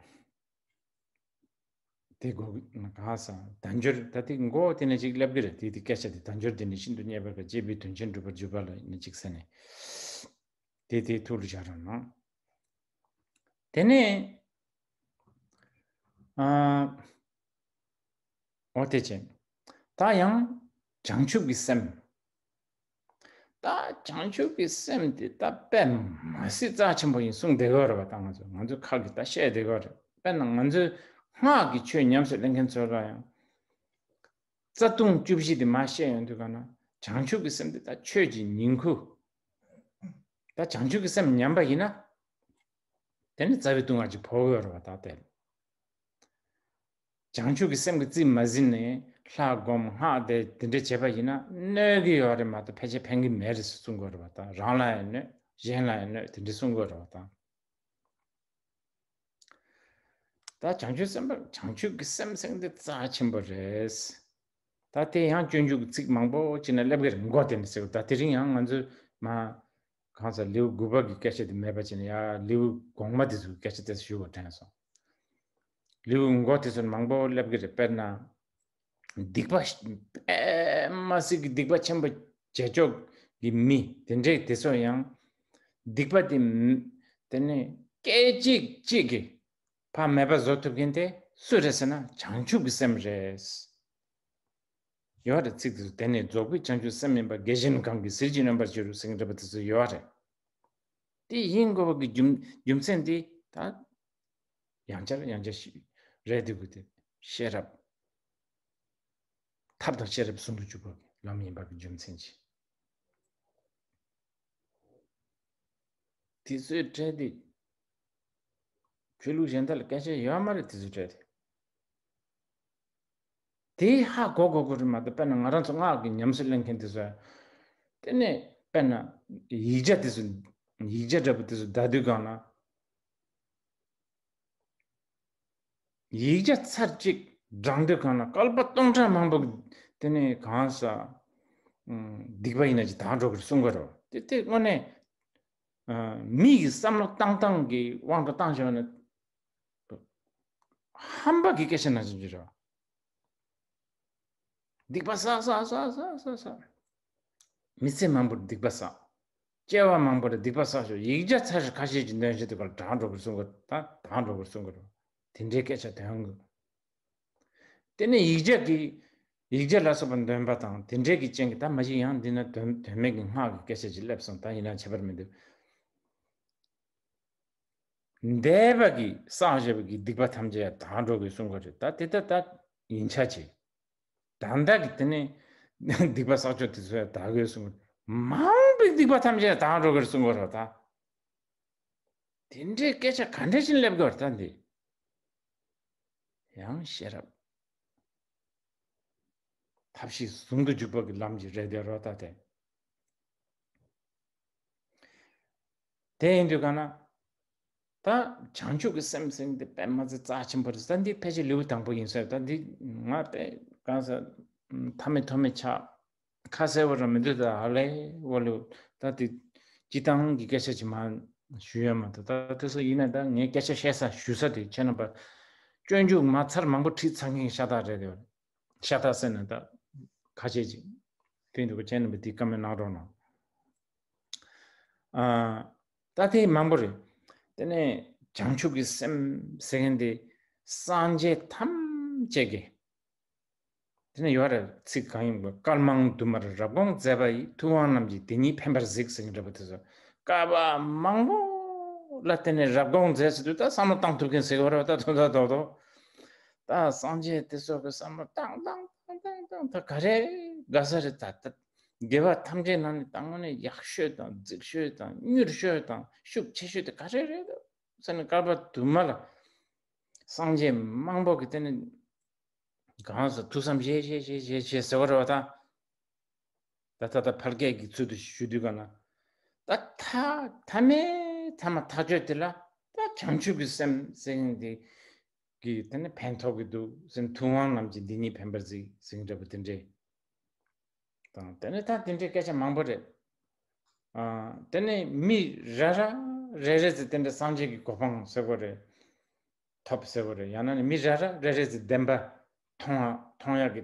དེ་གོ་གང་ཟེར་དལ་འབྱོར་ད་དེ་མགོ་དེ་ནས་ཅིག་སླེབས་ཀྱི་རེད། དེ་དེ་སྐད་ཆ་དེ་དལ་འབྱོར་དེ་ནི་ཤིན་ཏུ་རྙེད་པར་དཀའ། སྤྱད་པས་དོན་ཆེན་འགྲུབ་པར་འགྱུར་བ་ལ་ནི་ཅིག་ཟེར་ནས། དེ་དེ་ཐུགས་ལ་བཞག་རོགས་གནང་། དེ་ནས་ཨ། འོ་དེ་བྱས། ད་ཡང་བྱང་ཆུབ་ཀྱི་སེམས། ད་བྱང་ཆུབ་ཀྱི་སེམས་དེ་ད་དཔེ་མ་སྲིད་རྩ་ཆེན་པོ་ཡིན་གསུངས་བསྡད་ཡོད་རེད་པ། ད་ང་ཚོ་ང་ཚོ་ཁ་གིས་ད་བཤད་བསྡད་ཡོད་རེད། དཔེར་ན་ང་ཚོའི་སྔགས་ཀྱི་ཆོས་ཉམས་སུ་ལེན་མཁན་ཚོ་ལ་ཡང་རྩ་ལྟུང་བཅུ་བཞི་དེ་མར་བཤད་ཡོང་དུས་ག་ན། བྱང་ཆུབ་ཀྱི་སེམས་དེ་ད་ཆོས་ཀྱི་ཉིང་ཁུ། ད་བྱང་ཆུབ་ཀྱི་སེམས་ཉམས་པ་ཡིན་ན། དེ་ནི་རྩ་བའི་ལྟུང་བ་ཅིག་ཕོག་གི་ཡོད་རེད་པ། ད་དེ་བྱང་ཆུབ་ཀྱི་སེམས་ཀྱིས་རྩིས་མ་ཟིན་ནས་ལྷ་སྒོམ་སྔགས་བཟླས་དེ་འདྲ་བྱས་པ་ཡིན་ན་གནོད་ཀྱི་ཡོད་རེད་མ་གཏོགས་ཕལ་ཆེར་ཕན་གྱི་མེད་རེད་ཟེར་གསུང་གི་ཡོད་རེད་པ། ད་རང་ལ་ཡང་གནོད། གཞན་ལ་ཡང་གནོད། དེ་འདྲ་གསུང་གི་ཡོད་རེད་པ། ད་ད་བྱང་ཆུབ་སེམས་དཔའ། བྱང་ཆུབ་ཀྱི་སེམས་ཟེར་མཁན་དེ་རྩ་ཆེན་པོ་རེད། ད་དེ་ཡང་སྤྱོད་འཇུག་གི་ཚིག་མང་པོ་ཅིག་ན་སླེབས་ཀྱི་རེད། མགོ་དེ་ནས་ཟེར་བ། ད་དེ་རིང་ཡང་ང་ཚོས་མ་གང་ཟག་ལེའུ་དགུ་པ་གི་སྐད་ཆ་དེ་མེད་པ་བྱས་ནས་ཡ་ལེའུ་གོང་མ་དེ་ཚོའི་སྐད་ཆ་དེ་ཞུ་བ་དྲན་སོང་། ལེའུ་མགོ་དེ་ཚོར་མང་པོ་སླེབས་ཀྱི་རེད། དཔེར་ན། སྡིག་པ་པདྨ་གསེར་གྱི་སྡིག་པ་ཆེན་པོ་བྱེད་ཕྱོགས་ཀྱི་མི་དེ་འདྲས་དེ་ཚོ་ཡང་སྡིག་པ་དེ་དེ་ནས་སྐད་ཅིག་གཅིག་གིས་ཕར་མེད་པ་བཟོ་ཐུབ་མཁན་དེ་སུ་རེད་ཟེར་ན་བྱང་ཆུབ་ཀྱི་སེམས་རེད། ཡོད་རེད། ཚིག་དེ་ཚོ། དེ་ནས་རྫོགས་པའི་བྱང་ཆུབ་སེམས་མིན་པ། བརྒྱ་བྱིན་གང་གིས་ཟིལ་གྱིས་གནོན་པར་འགྱུར་ཟེར་གྱི་འདྲ་པོ་དེ་ཚོ་ཡོད་རེད། དེ་ཡིན་དགོས་པ་གི་རྒྱུ་རྒྱུ་མཚན་དེ་ད་ཡང་བསྐྱར་ཡང་བསྐྱར་ཞིག་རེད་འདུག་གི། དེ་ཤེས་རབ་ཐབས་དང་ཤེས་རབ་ཟུང་དུ་འཇུག་པ་གི་ལམ་ཡིན་པ་གི་རྒྱུ་མཚན་གྱིས། དེ་ཚོའི་གྲས་དེ་ཆོས་ལུགས་གཞན་དག་ལ་སྐད་ཆ་ཡོད་མ་རེད། དེ་ཚོའི་གྲས་དེ། དེ་ཧ་གོ་དགོས་དགོས་རེད་མ་གཏོགས། དཔེར་ན་ང་རང་ཚོ་སྔགས་ཀྱི་ཉམས་སུ་ལེན་མཁན་དེ་ཚོ་དེ་ནས་དཔེར་ན་ཡིག་བརྒྱ་དེ་ཚོ་ཡིག་བརྒྱ་འདྲ་པོ་དེ་ཚོ་བཟླ་དུས་སྒང་ལ། ཡིག་བརྒྱ་ཚར་གཅིག་བགྲང་དུས་སྒང་ལ་བསྐལ་པ་སྟོང་ཕྲག་མང་པོ་དེ་ནས་གང་ཟག་སྡིག་པ་ཡིན་ན་ཅིག་དག་འགྲོ་གི་རེད་གསུང་གི་རེད། དེ་དེ་དངོས་གནས་མི་ཡི་བསམ་བློ་བཏང་སྟངས་ཀྱི་དབང་དུ་བཏང་བྱས་ན། ཧམ་པ་གི་སྐད་ཆ་ནང་བཞིན་གྱི་རེད། སྡིག་པ་བསགས་བསགས་བསགས་བསགས་བསགས། མི་ཚེ་མང་པོར་སྡིག་པ་བསགས། སྐྱེ་བ་མང་པོར་སྡིག་པ་བསགས་ཤོག་ཡིག་བརྒྱ་ཚར་ཁ་ཤས་ཀྱི་འདོན་བྱེད་དུ་གར་དྲག་འགྲོ་གི་གསུང་གི། ད་དྲག་འགྲོ་གི་གསུང་གི་རེད། དེ་འདྲའི་སྐད་ཆ་དོན་གི། དེ་ནས་ཡིག་བརྒྱ་གི་ཡིག་བརྒྱ་ལ་སོགས་པ་འདོན་པ་དང་དེ་འདྲའི་གི་རྐྱེན་གྱིས། ད་མ་གཞི་ཡང་འདི་ན་དོན་དོན་མེད་ཀྱི་སྔགས་ཀྱི་སྐད་ཆ་ཅིག་སླེབས་སོང་། ད་ཡིན་ན་ཁྱད་པར་མི་འདུག་འདས་པ་གི་བསགས་བཞག་པའི་གི་སྡིག་པ་ཐམས་ཅད་ཡང་དག་འགྲོ་གི་གསུང་གི་རེད། ད་དེ་ལྟ་ད་ཡིན་ཆ་ཆེ། ད་ལྟ་གི་དེ་ནས་སྡིག་པ་བསགས་ཆོག་དེ་ཚོ་ཡང་དག་གི་གསུང་གི་རེད། མང་པོའི་སྡིག་པ་ཐམས་ཅད་ཡང་དག་འགྲོ་གི་རེད་གསུང་གི་རེད། ད་དེ་འདྲའི་སྐད་ཆ་ག་འདྲ་ཞིག་སླེབས་གི་རེད། ད་འདི་ཡང་ཤེས་རབ་ཐབས་ཤེས་ཟུང་དུ་འཇུག་པ་གི་ལམ་གྱི་རེད་དེ་རོ། ད་དེ། དེ་ཡིན་དུས་ག་ན། ད་བྱང་ཆུབ་ཀྱི་སེམས་ཟེར་འདི་དཔེ་མ་ཚད་རྩ་ཆེན་པོ་རེད། ད་འདི་ཕལ་ཆེར་ལེའུ་དང་པོ་ཡིན་ས་རེད། ད་འདི་ང་དཔེ་གང་ས་མཐའ་མེད་ཐོག་མེད་ཆགས། ཁ་གསལ་བོ་རང་མི་འདུག་ད་ཧ་ལས་བོ་ལེའུ། ད་འདི་སྤྱི་བཏང་གི་སྐད་ཆ་ཅིག་མ་ཞུ་ཡ་མ་གཏོགས། ད་དེ་ཚོ་ཡིན་ན་ད་ངས་སྐད་ཆ་བཤད་ས་ཞུ་ས་དེ་ཁྱེད་རྣམ་པ་སྤྱོད་འཇུག་མ་ཚར་མང་པོ་ཁྲིད་ཚར་མཁན་ཤ་སྟག་རེད་དེ། ཤ་སྟག་ཟེར་ན་ད་ཁ་ཤས་ཅིག་དེ་འདུག་ཁྱེད་རྣམ་པ་དེ་བཀའ་མོལ་གནང་རོགས་གནང་། ཨ། ད་དེ་མང་པོ་རེད། དེ་ནས་བྱང་ཆུབ་ཀྱི་སེམས་ཟེར་མཁན་དེ་སངས་རྒྱས་ཐམས་ཅད་ཀྱི། དེ་ནས་ཡོད་རེད། ཚིག་གང་ཡིན་པ། བསྐལ་མང་དུ་མར་རབ་དགོངས་མཛད་པ་ཡི། ཐུབ་དབང་རྣམས་ཀྱིས་འདི་ཉིད་ཕན་པར་གཟིགས་ཟེར་མཁན་འདྲ་པོ་དེ་ཚོ། བསྐལ་པ་མང་པོ་ལ་དེ་ནས་རབ་དགོངས་མཛད་ཟེར་དུས་ད་བསམ་བློ་བཏང་ཐུབ་མཁན་ཟེར་གི་རེད། ད་དོན་དག་རྡོག་རྡོག་ད་སངས་རྒྱས་དེ་ཚོ་གི་བསམ་བློ་བཏང་བཏང་བཏང་བཏང་བཏང་ད་ག་རེ་དགའ་ས་རེད། ད་ད་དགེ་བ་ཐམས་ཅད་ནང་ནས་ད་དངོས་གནས་ཡག་ཤོས་དང་རྫིག་ཤོས་དང་མྱུར་ཤོས་དང་ཤུགས་ཆེ་ཤོས་དེ་ག་རེ་རེད་ཟེར་ནས། བསྐལ་པ་དུ་མ་ལ་སངས་རྒྱས་མང་པོ་གི་དེ་ནས་གང་ཟེར་ཐུགས་བསམ་བཞེས་བཞེས་བཞེས་བཞེས་བཞེས་ཟེར་བ་རེད་བ་ད། ད་ད་ད་ཕལ་སྐད་ཀྱི་ཚུལ་དུ་ཞུ་དུས་ག་ན། ད་ཐ་ཐ་མའི་ཐ་མ་ཐག་ཆོད་དེ་ལ་ད་བྱང་ཆུབ་ཀྱི་སེམས་ཟེར་མཁན་དེ་གི་དེ་ནི་ཕན་ཐོགས་ཀྱི་འདུག་ཟེར། ཐུབ་དབང་རྣམས་ཀྱིས་འདི་ཉིད་ཕན་པར་གཟིགས་ཟེར་མཁན་འདྲ་པོ་དེ་འདྲས་དང་། དེ་ནི་ད་དེ་འདྲའི་སྐད་ཆ་མང་པོ་རེད། ཨ། དེ་ནི་མི་རེ་རེ་རེ་རེ་ཟེར་དེ་འདྲ་སངས་རྒྱས་ཀྱི་གོ་འཕང་ཟེར་གོ་རེད། ཐོབ་ཟེར་གོ་རེད། ཡང་ན་ནི་མི་རེ་རེ་རེ་རེ་ཟེར་བདེན་པ་མཐོང་བ་མཐོང་ཡག་གི་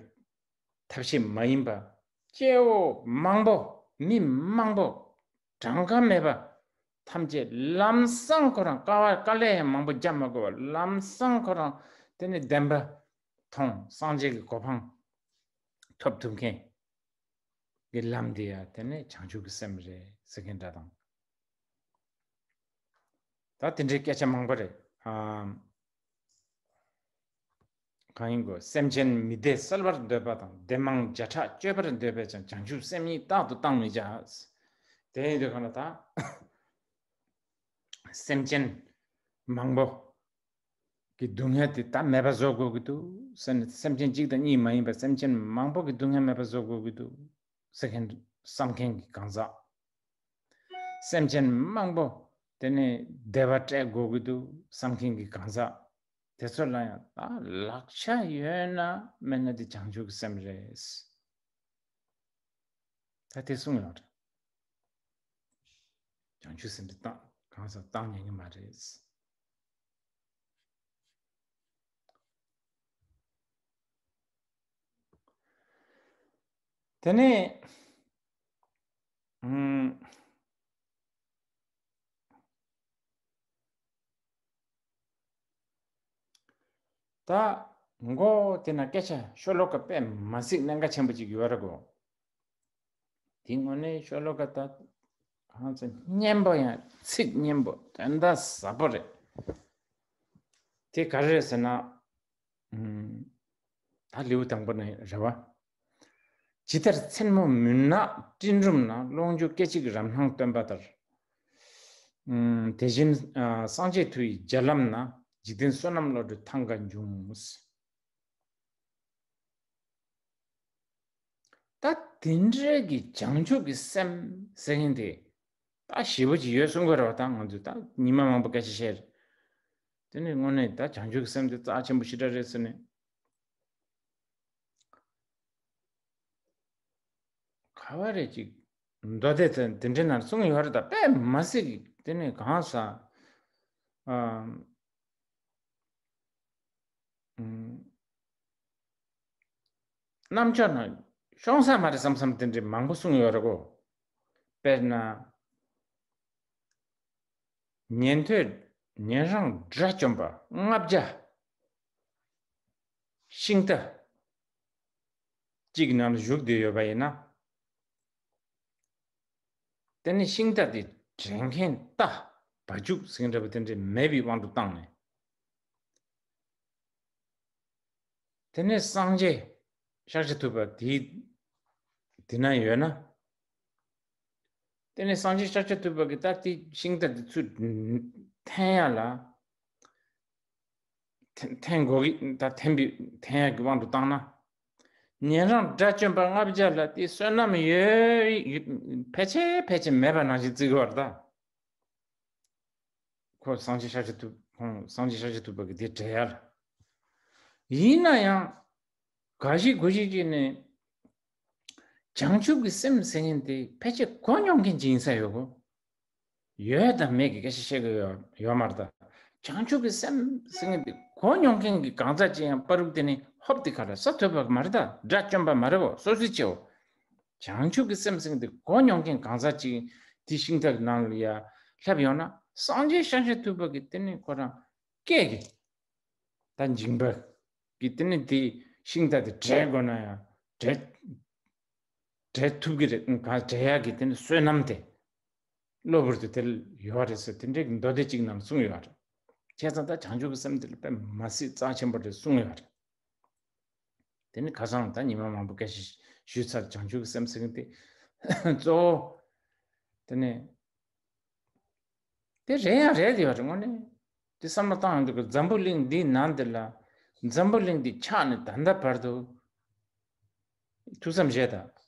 ཐབས་ཤེས་མ་ཡིན་པ། སྐྱེ་བོ་མང་པོ་མི་མང་པོ་གྲངས་ཀ་མེད་པ་ཐམས་ཅད་ལམ་སང་ཁོ་རང་དཀའ་བ་དཀའ་ལས་ཡང་མང་པོ་རྒྱབ་མ་དགོས་པར་ལམ་སང་ཁོ་རང་དེ་ནི་བདེན་པ་མཐོང་སངས་རྒྱས་ཀྱི་གོ་འཕང་ཐོབ་ཐུབ་མཁན་གྱི་ལམ་དེ་ཡང་དེ་ནི་བྱང་ཆུབ་ཀྱི་སེམས་རེད་ཟེར་མཁན་འདྲ་དང་། ད་དེ་འདྲའི་སྐད་ཆ་མང་པོ་རེད། ཨམ། གང་ཡིན་གོ། སེམས་ཅན་མི་བདེ་བསལ་བར་འདོད་པ་དང་། བདེ་མང་བརྒྱ་ཕྲག་སྤྱོད་པར་འདོད་པས་ཀྱང་། བྱང་ཆུབ་སེམས་ཉིད་རྟག་ཏུ་བཏང་མི་བྱ། དེ་ཡིན་དུས་ག་ན་ད་སེམས་ཅན་མང་པོ་གི་སྡུག་བསྔལ་དེ་ད་མེད་པ་བཟོ་དགོས་ཀྱི་འདུག་ཟེར་ནས། སེམས་ཅན་གཅིག་དང་གཉིས་མ་ཡིན་པར་སེམས་ཅན་མང་པོ་གི་སྡུག་བསྔལ་མེད་པ་བཟོ་དགོས་ཀྱི་འདུག་ཟེར་མཁན་བསམ་མཁན་གྱི་གང་ཟག་སེམས་ཅན་མང་པོ་དེ་ནས་བདེ་བ་སྤྲད་དགོས་ཀྱི་འདུག་བསམ་མཁན་གྱི་གང་ཟག་དེ་ཚོ་ལ་ཡང་ད་ལག་ཆ་ཡོད་ན་མེད་ན་དེ་བྱང་ཆུབ་ཀྱི་སེམས་རེད། ད་དེ་གསུངས་ཡོད་རེད། བྱང་ཆུབ་སེམས་དེ་བཏང་གང་ཟག་བཏང་ཉན་གྱི་མ་རེད། དེ་ནས་ཨམ། ད་མགོ་དེ་ན་སྐད་ཆ་ཤོ་ལོ་ཀ་དཔེ་མ་སྲིད་གནད་འགག་ཆེན་པོ་ཅིག་ཡོད་རེད་གོ། དེ་དངོས་གནས་ཤོ་ལོ་ཀ་ད་ཧང་ཚ་སྙན་པོ་ཡང་ཚིག་སྙན་པོ་དོན་དག་ཟབ་པོ་རེད། དེ་ག་རེ་རེད་ཟེར་ན། ཨམ། ད་ལེའུ་དང་པོ་ནས་རེད་བ། ཇི་ལྟར་མཚན་མོ་མུན་ནག་སྤྲིན་རུམ་ན། ཀློང་འཇུག་སྐད་ཅིག་རབ་སྣང་སྟོན་པ་ལྟར། ཨམ། དེ་བཞིན་ཨ་སངས་རྒྱས་མཐུ་ཡི་རྒྱ་ལམ་ན། འཇིག་རྟེན་བསོད་ནམས་བློ་གྲོས་ཐང་ག་འབྱུང་། ད་དེ་འདྲའི་གི་བྱང་ཆུབ་ཀྱི་སེམས་ཟེར་མཁན་དེ་ད་ཞེ་པོ་ཅིག་ཡོད་གསུང་གི་རེད་བ། ད་ང་ཚོས་ད་ཉི་མ་མང་པོ་སྐད་ཆ་བཤད། དེ་ནས་དངོས་གནས་ད་བྱང་ཆུབ་ཀྱི་སེམས་དེ་རྩ་ཆེན་པོ་ཞེ་དྲག་རེད་ཟེར་ནས། ག་བ་རེ་ཅིག་མདོ་སྡེ་དེ་དེ་འདྲའི་ནང་གསུངས་ཡོད་རེད། ད་དཔེ་མ་སྲིད་ཀྱི་དེ་ནས་གང་ཟག་ཨམ། ཨམ། རྣམ་ཅོག་ན་ཤོང་ས་མ་རེད་བསམ་བསམ་དེ་འདྲའི་མང་པོ་གསུངས་ཡོད་རེད་གོ། དཔེར་ན། ཉན་ཐོས་ཉན་རང་དགྲ་བཅོམ་པ་ལྔ་བརྒྱ་ཤིང་རྟ་གཅིག་ནང་ལ་བཞུགས་བསྡད་ཡོད་པ་ཡིན་ན། དེ་ནི་ཤིང་རྟ་དེ་དྲན་མཁན་རྟ་བ་ཕྱུགས་ཟེར་མཁན་འདྲ་པོ་དེ་འདྲའི་མེད་པའི་དབང་དུ་བཏང་ནས། དེ་ནས་སངས་རྒྱས་ཤཱཀྱ་ཐུབ་པ་དེའི་དེ་ན་ཡོད་ན། དེ་ནས་སངས་རྒྱས་ཤཱཀྱ་ཐུབ་པ་གིས་ད་དེ་ཤིང་རྟ་དེ་ཚུར་འཐེན་ཡ་ལ། འཐེན་འཐེན་དགོས་ཀྱི་ད་འཐེན་པའི་འཐེན་ཡ་གི་དབང་དུ་བཏང་ན། ཉན་རང་དགྲ་བཅོམ་པ་ལྔ་བརྒྱ་ལ་དེ་བསོད་ནམས་ཡོད་ཡོད་ཕལ་ཆེར་ཕལ་ཆེར་མེད་པ་ནང་བཞིན་བརྩི་གི་བར་ད། ཁོ་སངས་རྒྱས་ཤཱཀྱ་ཐུབ་ཁོང་སངས་རྒྱས་ཤཱཀྱ་ཐུབ་པ་གི་དེ་འགྲེལ་ཡ་ལ། ཡིན་ན་ཡང་ག་ཞིག་གོ་ཞིག་ཅིག་ནས་བྱང་ཆུབ་ཀྱི་སེམས་ཟེར་མཁན་དེ་ཕལ་ཆེར་གོ་མྱོང་མཁན་ཅིག་ཡིན་ས་ཡོད་གོ། ཡོད་དང་མེད་ཀྱི་སྐད་ཆ་བཤད་གི་ཡོད་ཡོད་མ་རེད་ད། བྱང་ཆུབ་ཀྱི་སེམས་ཟེར་མཁན་དེ་གོ་མྱོང་མཁན་གྱི་གང་ཟག་ཅིག་ཡང་པ་རུག་དེ་ནི་ཧོབ་དེ་ག་ལ་ས་ཐོབ་པ་མ་རེད་ད། དགྲ་བཅོམ་པ་མ་རེད་བོ། སོ་སོའི་ཆེའོ། བྱང་ཆུབ་ཀྱི་སེམས་ཟེར་མཁན་དེ་གོ་མྱོང་མཁན་གང་ཟག་ཅིག་དེ་ཤིང་རྟ་གི་ནང་ལ་ཡ་སླེབས་ཡོང་ན། སངས་རྒྱས་ཤཱཀྱ་ཐུབ་པ་གི་དེ་ནི་ཁོ་རང་སྐད་ཀྱི་ད་འཇིང་པ་གི་དེ་ནི་དེ་ཤིང་རྟ་དེ་བྲལ་དགོས་ན་ཡང་བྲལ་བྲལ་ཐུབ་ཀྱི་རེད། ག་བྲལ་ཡག་གི་དེ་ནི་བསོད་ནམས་དེ་གློ་བུར་དུ་དེ་ལ་ཡོད་རེད་ཟེར་དེ་འདྲའི་མདོ་སྡེ་གཅིག་ནང་གསུངས་ཡོད་རེད། བྱས་ཙང་ད་བྱང་ཆུབ་ཀྱི་སེམས་དེ་ལ་དཔེ་མ་སྲིད་རྩ་ཆེན་པོ་རེད་གསུངས་ཡོད་རེད། དེ་ནི་ཁ་སང་ད་ཉི་མ་མང་པོ་སྐད་ཆ་ཞུས་ཚར། བྱང་ཆུབ་ཀྱི་སེམས་ཟེར་མཁན་དེ་གཙོ་བོ་དེ་ནི། དེ་རེད་ཡང་རེད་དེ་ཡོད་རེད་དངོས་གནས། དེ་བསམ་བློ་བཏང་ཡོང་དུས་འཛམ་བུ་གླིང་འདིའི་ནང་འདི་ལ། འཛམ་བུ་གླིང་འདི་ཆགས་ནས་ད་ལྟ་བར་དུ་ཐུགས་བསམ་བཞེས་དང་།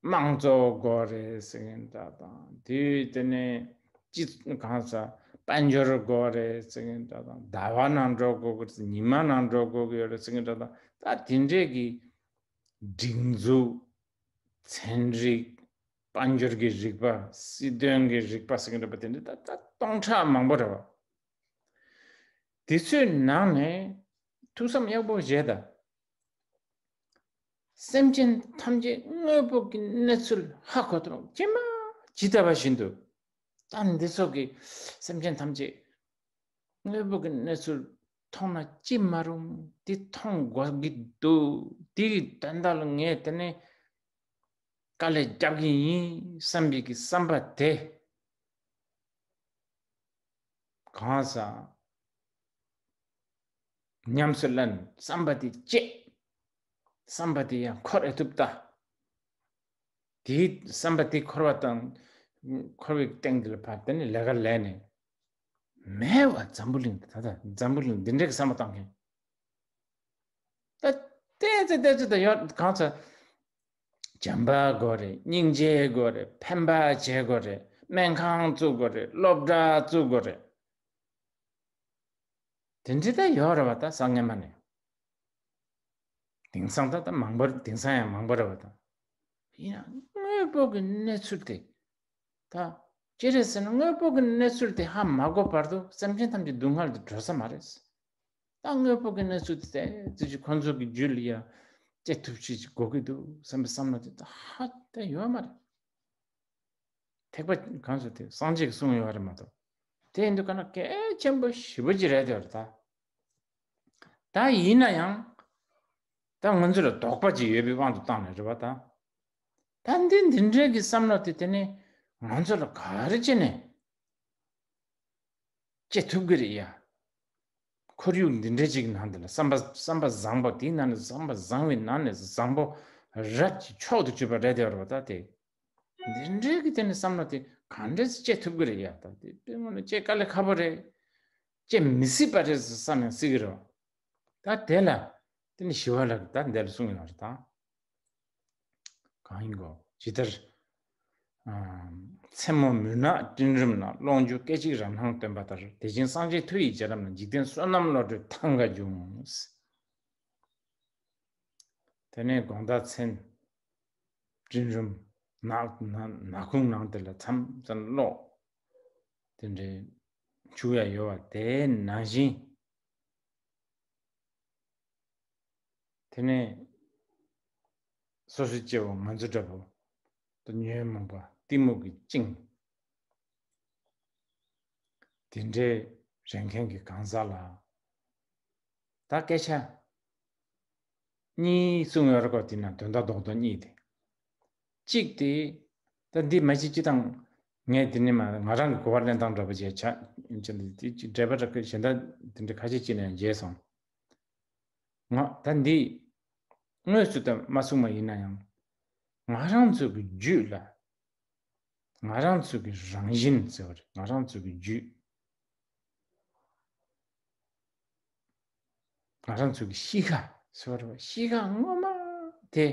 དམངས་གཙོ་དགོས་རེད་ཟེར་མཁན་འདྲ་དང་། དེ་དེ་ནས་ཅི་གང་ཟག་དཔལ་འབྱོར་དགོས་རེད་ཟེར་མཁན་འདྲ་དང་། ཟླ་བ་ནང་འགྲོ་དགོས་ཀྱི་རེད། ཉི་མ་ནང་འགྲོ་དགོས་ཀྱི་ཡོད་རེད་ཟེར་མཁན་འདྲ་དང་། ད་དེ་འདྲས་ཀྱི་སྒྲིག་འཛུགས། ཚན་རིག། དཔལ་འབྱོར་གྱི་རིག་པ། སྲིད་དོན་གྱི་རིག་པ་ཟེར་གྱི་འདྲ་པོ་དེ་འདྲ་ད་ད་སྟོང་ཕྲག་མང་པོ་རེད་བ། དེ་ཚོའི་ནང་ནས་ཐུགས་བསམ་ཡག་པོ་བཞེས་དང་། སེམས་ཅན་ཐམས་ཅད་དངོས་པོ་གི་གནས་ཚུལ་ཧ་གོ་ཐུབ་ཇི་མ་ཇི་ལྟ་བ་བཞིན་དུ། ད་འདི་ཚོ་གི་སེམས་ཅན་ཐམས་ཅད་དངོས་པོ་གི་གནས་ཚུལ་མཐོང་ན་ཅི་མ་རུང་། འདི་མཐོང་དགོས་ཀྱི་འདུག་འདི་གི་དོན་དག་ལ་ངས་དེ་ནས་དཀའ་ལས་རྒྱབ་ཀྱི་ཡིན་བསམ་པའི་གི་བསམ་པ་དེ་གང་ཟག་ཉམས་སུ་ལེན། བསམ་པ་དེ་བཅད། བསམ་པ་དེ་ཡང་འཁོར་ཨེ་ཐུབ་ལྟ། དེའི་བསམ་པ་དེ་འཁོར་བ་དང་། འཁོར་བའི་སྟེང་དེ་ལ་ཕར་དེ་ནས་ལས་ཀ་ལས་ནས། མེད་བ་འཛམ་བུ་གླིང་དེ། ད་ལྟ་འཛམ་བུ་གླིང་འདི་འདྲའི་གི་བསམ་པ་བཏང་མཁན། ད་ལྟའི་ཚེ་ལྟའི་ཚེ་ད་ཡོད་གང་ཚ། བྱམས་པ་དགོས་རེད། སྙིང་རྗེ་དགོས་རེད། ཕན་པ་བྱེད་དགོས་རེད། སྨན་ཁང་བཙུགས་དགོས་རེད། སློབ་གྲྭ་བཙུགས་དགོས་རེད། དེ་འདྲ་ད་ཡོད་རེད་བ། ད་སང་ཉིན་མ་ནས། དེང་སང་ད་ད་མང་པོ། དེང་སང་ཡང་མང་པོ་རེད་བ། ད་ཡིན་ཡང་དངོས་པོ་གི་གནས་ཚུལ་དེ། ད་ཅི་རེད་ཟེར་ན་དངོས་པོ་གི་གནས་ཚུལ་དེ་ཧ་མ་གོ་བར་དུ་སེམས་ཅན་ཐམས་ཅད་སྡུག་བསྔལ་དུ་འགྲོ་ས་མ་རེད། ད་དངོས་པོ་གི་གནས་ཚུལ་དེ་ཙི་ཅི་ཁོ་ཚོ་གི་རྒྱུད་ལ་ཡ་ སྐྱེ་ཐུབ་ཅིག་དགོས་ཀྱི་འདུག་བསམ་པའི་བསམ་བློ་དེ་ད་ཧ་ད་ཡོད་མ་རེད། ཐེག་པ་གང་ཟེར་དེ་སངས་རྒྱས་ཀྱིས་གསུངས་ཡོད་རེད་མ་གཏོགས། དེ་ཡིན་དུས་ག་ན་གལ་ཆེན་པོ་ཞེ་པོ་ཅིག་རེད་དེ་རེད་ད། ད་ཡིན་ན་ཡང་། ད་ང་ཚོ་ལ་དོགས་པ་ཅིག་ཡོད་པའི་དབང་དུ་བཏང་ནས་རེད་བ་ད། ད་འདི་འདི་འདྲའི་གི་བསམ་བློ་དེ་དེ་ནི་ང་ཚོ་ལ་ག་རེ་བྱས་ནས་སྐྱེ་ཐུབ་ཀྱི་རེད་ཡ། ཁོར་ཡུག་འདི་འདྲའི་ཅིག་ནང་འདི་ལ་བསམ་པ་བསམ་པ་བཟང་པོ་དེའི་ནང་ནས་བསམ་པ་བཟང་བའི་ནང་ནས་བཟང་པོ་རབ་ཀྱི་མཆོག་ཏུ་གྱུར་པ་རེད་དེ་རེད་བ་ད་དེ། འདི་འདྲའི་གི་དེ་ནི་བསམ་བློ་དེ་ག་འདྲས་སེ་སྐྱེ་ཐུབ་ཀྱི་རེད་ཡ། ད་དེ་དཔེ་ངོ་ནས་སྐྱེ་དཀའ་ལས་ཁག་པོ་རེད། སྐྱེ་མི་སྲིད་པ་རེད་ཟེར་བསམ་ཡང་སྲིད་ཀྱི་རེད། ད་དེ་ལ་དེ་ནི་ཞི་བ་ལྷ་གིས་ད་འདི་ལ་གསུངས་ཡོད་རེད་ད། གང་ཡིན་གོ་ཇི་ལྟར། མཚན་མོ་མུན་ནག་སྤྲིན་རུམ་ན། ཀློང་འཇུག་སྐད་ཅིག་རབ་སྣང་སྟོན་པ་ལྟར། དེ་བཞིན་སངས་རྒྱས་མཐུ་ཡི་རྗེས་རབས་ན། འཇིག་རྟེན་བསོད་ནམས་བློ་གྲོས་ཐང་ག་འབྱུང་། དེ་ནས་དགོང་དག་མཚན། སྤྲིན་རུམ། ནག་ནག་ནག་ཁུང་ནང་དེ་ལ་མཚམས་མཚམས་གློག་དེ་འདྲའི་འཁྱུག་ཡ་ཡོད་པ་དེ་ནང་བཞིན། དེ་ནས་སོ་སོའི་སྐྱེ་བོ་ང་ཚོ་འདྲ་པོ་ད་ཉོན་མོངས་པ་གཏི་མུག་གིས་བཅིངས། དེ་འདྲའི་རེ་མཁན་གྱི་གང་ཟག་ལ། ད་སྐད་ཆ་གཉིས་གསུངས་ཡོད་རེད་ཀོ། དེ་ན་དོན་དག་རྡོག་རྡོག་གཉིས་དེ། གཅིག་དེ། ད་འདི་མ་གཅིག་གཅིག་དང་། ངས་དེ་ནི་མ་ང་རང་གི་གོ་བ་ལེན་སྟངས་འདྲ་པོ་བྱས་ཆ་ཡིན་ཆ་འདི་དེ་གཅིག་འགྲེལ་པ་འདྲ་གི་གཞན་དག་དེ་འདྲ་ཁ་ཤས་ཅིག་ནས་མཇལ་སོང་། ང་ད་འདི་དངོས་སུ་ད་མ་གསུངས་པ་ཡིན་ན་ཡང་། ང་རང་ཚོ་གི་རྒྱུད་ལ། ང་རང་ཚོ་གི་རང་བཞིན་ཟེར་བ་རེད། ང་རང་ཚོ་གི་རྒྱུད། ང་རང་ཚོ་གི་གཤིས་ཀ་ཟེར་བ་རེད། གཤིས་ཀ་ངོ་མ་དེ་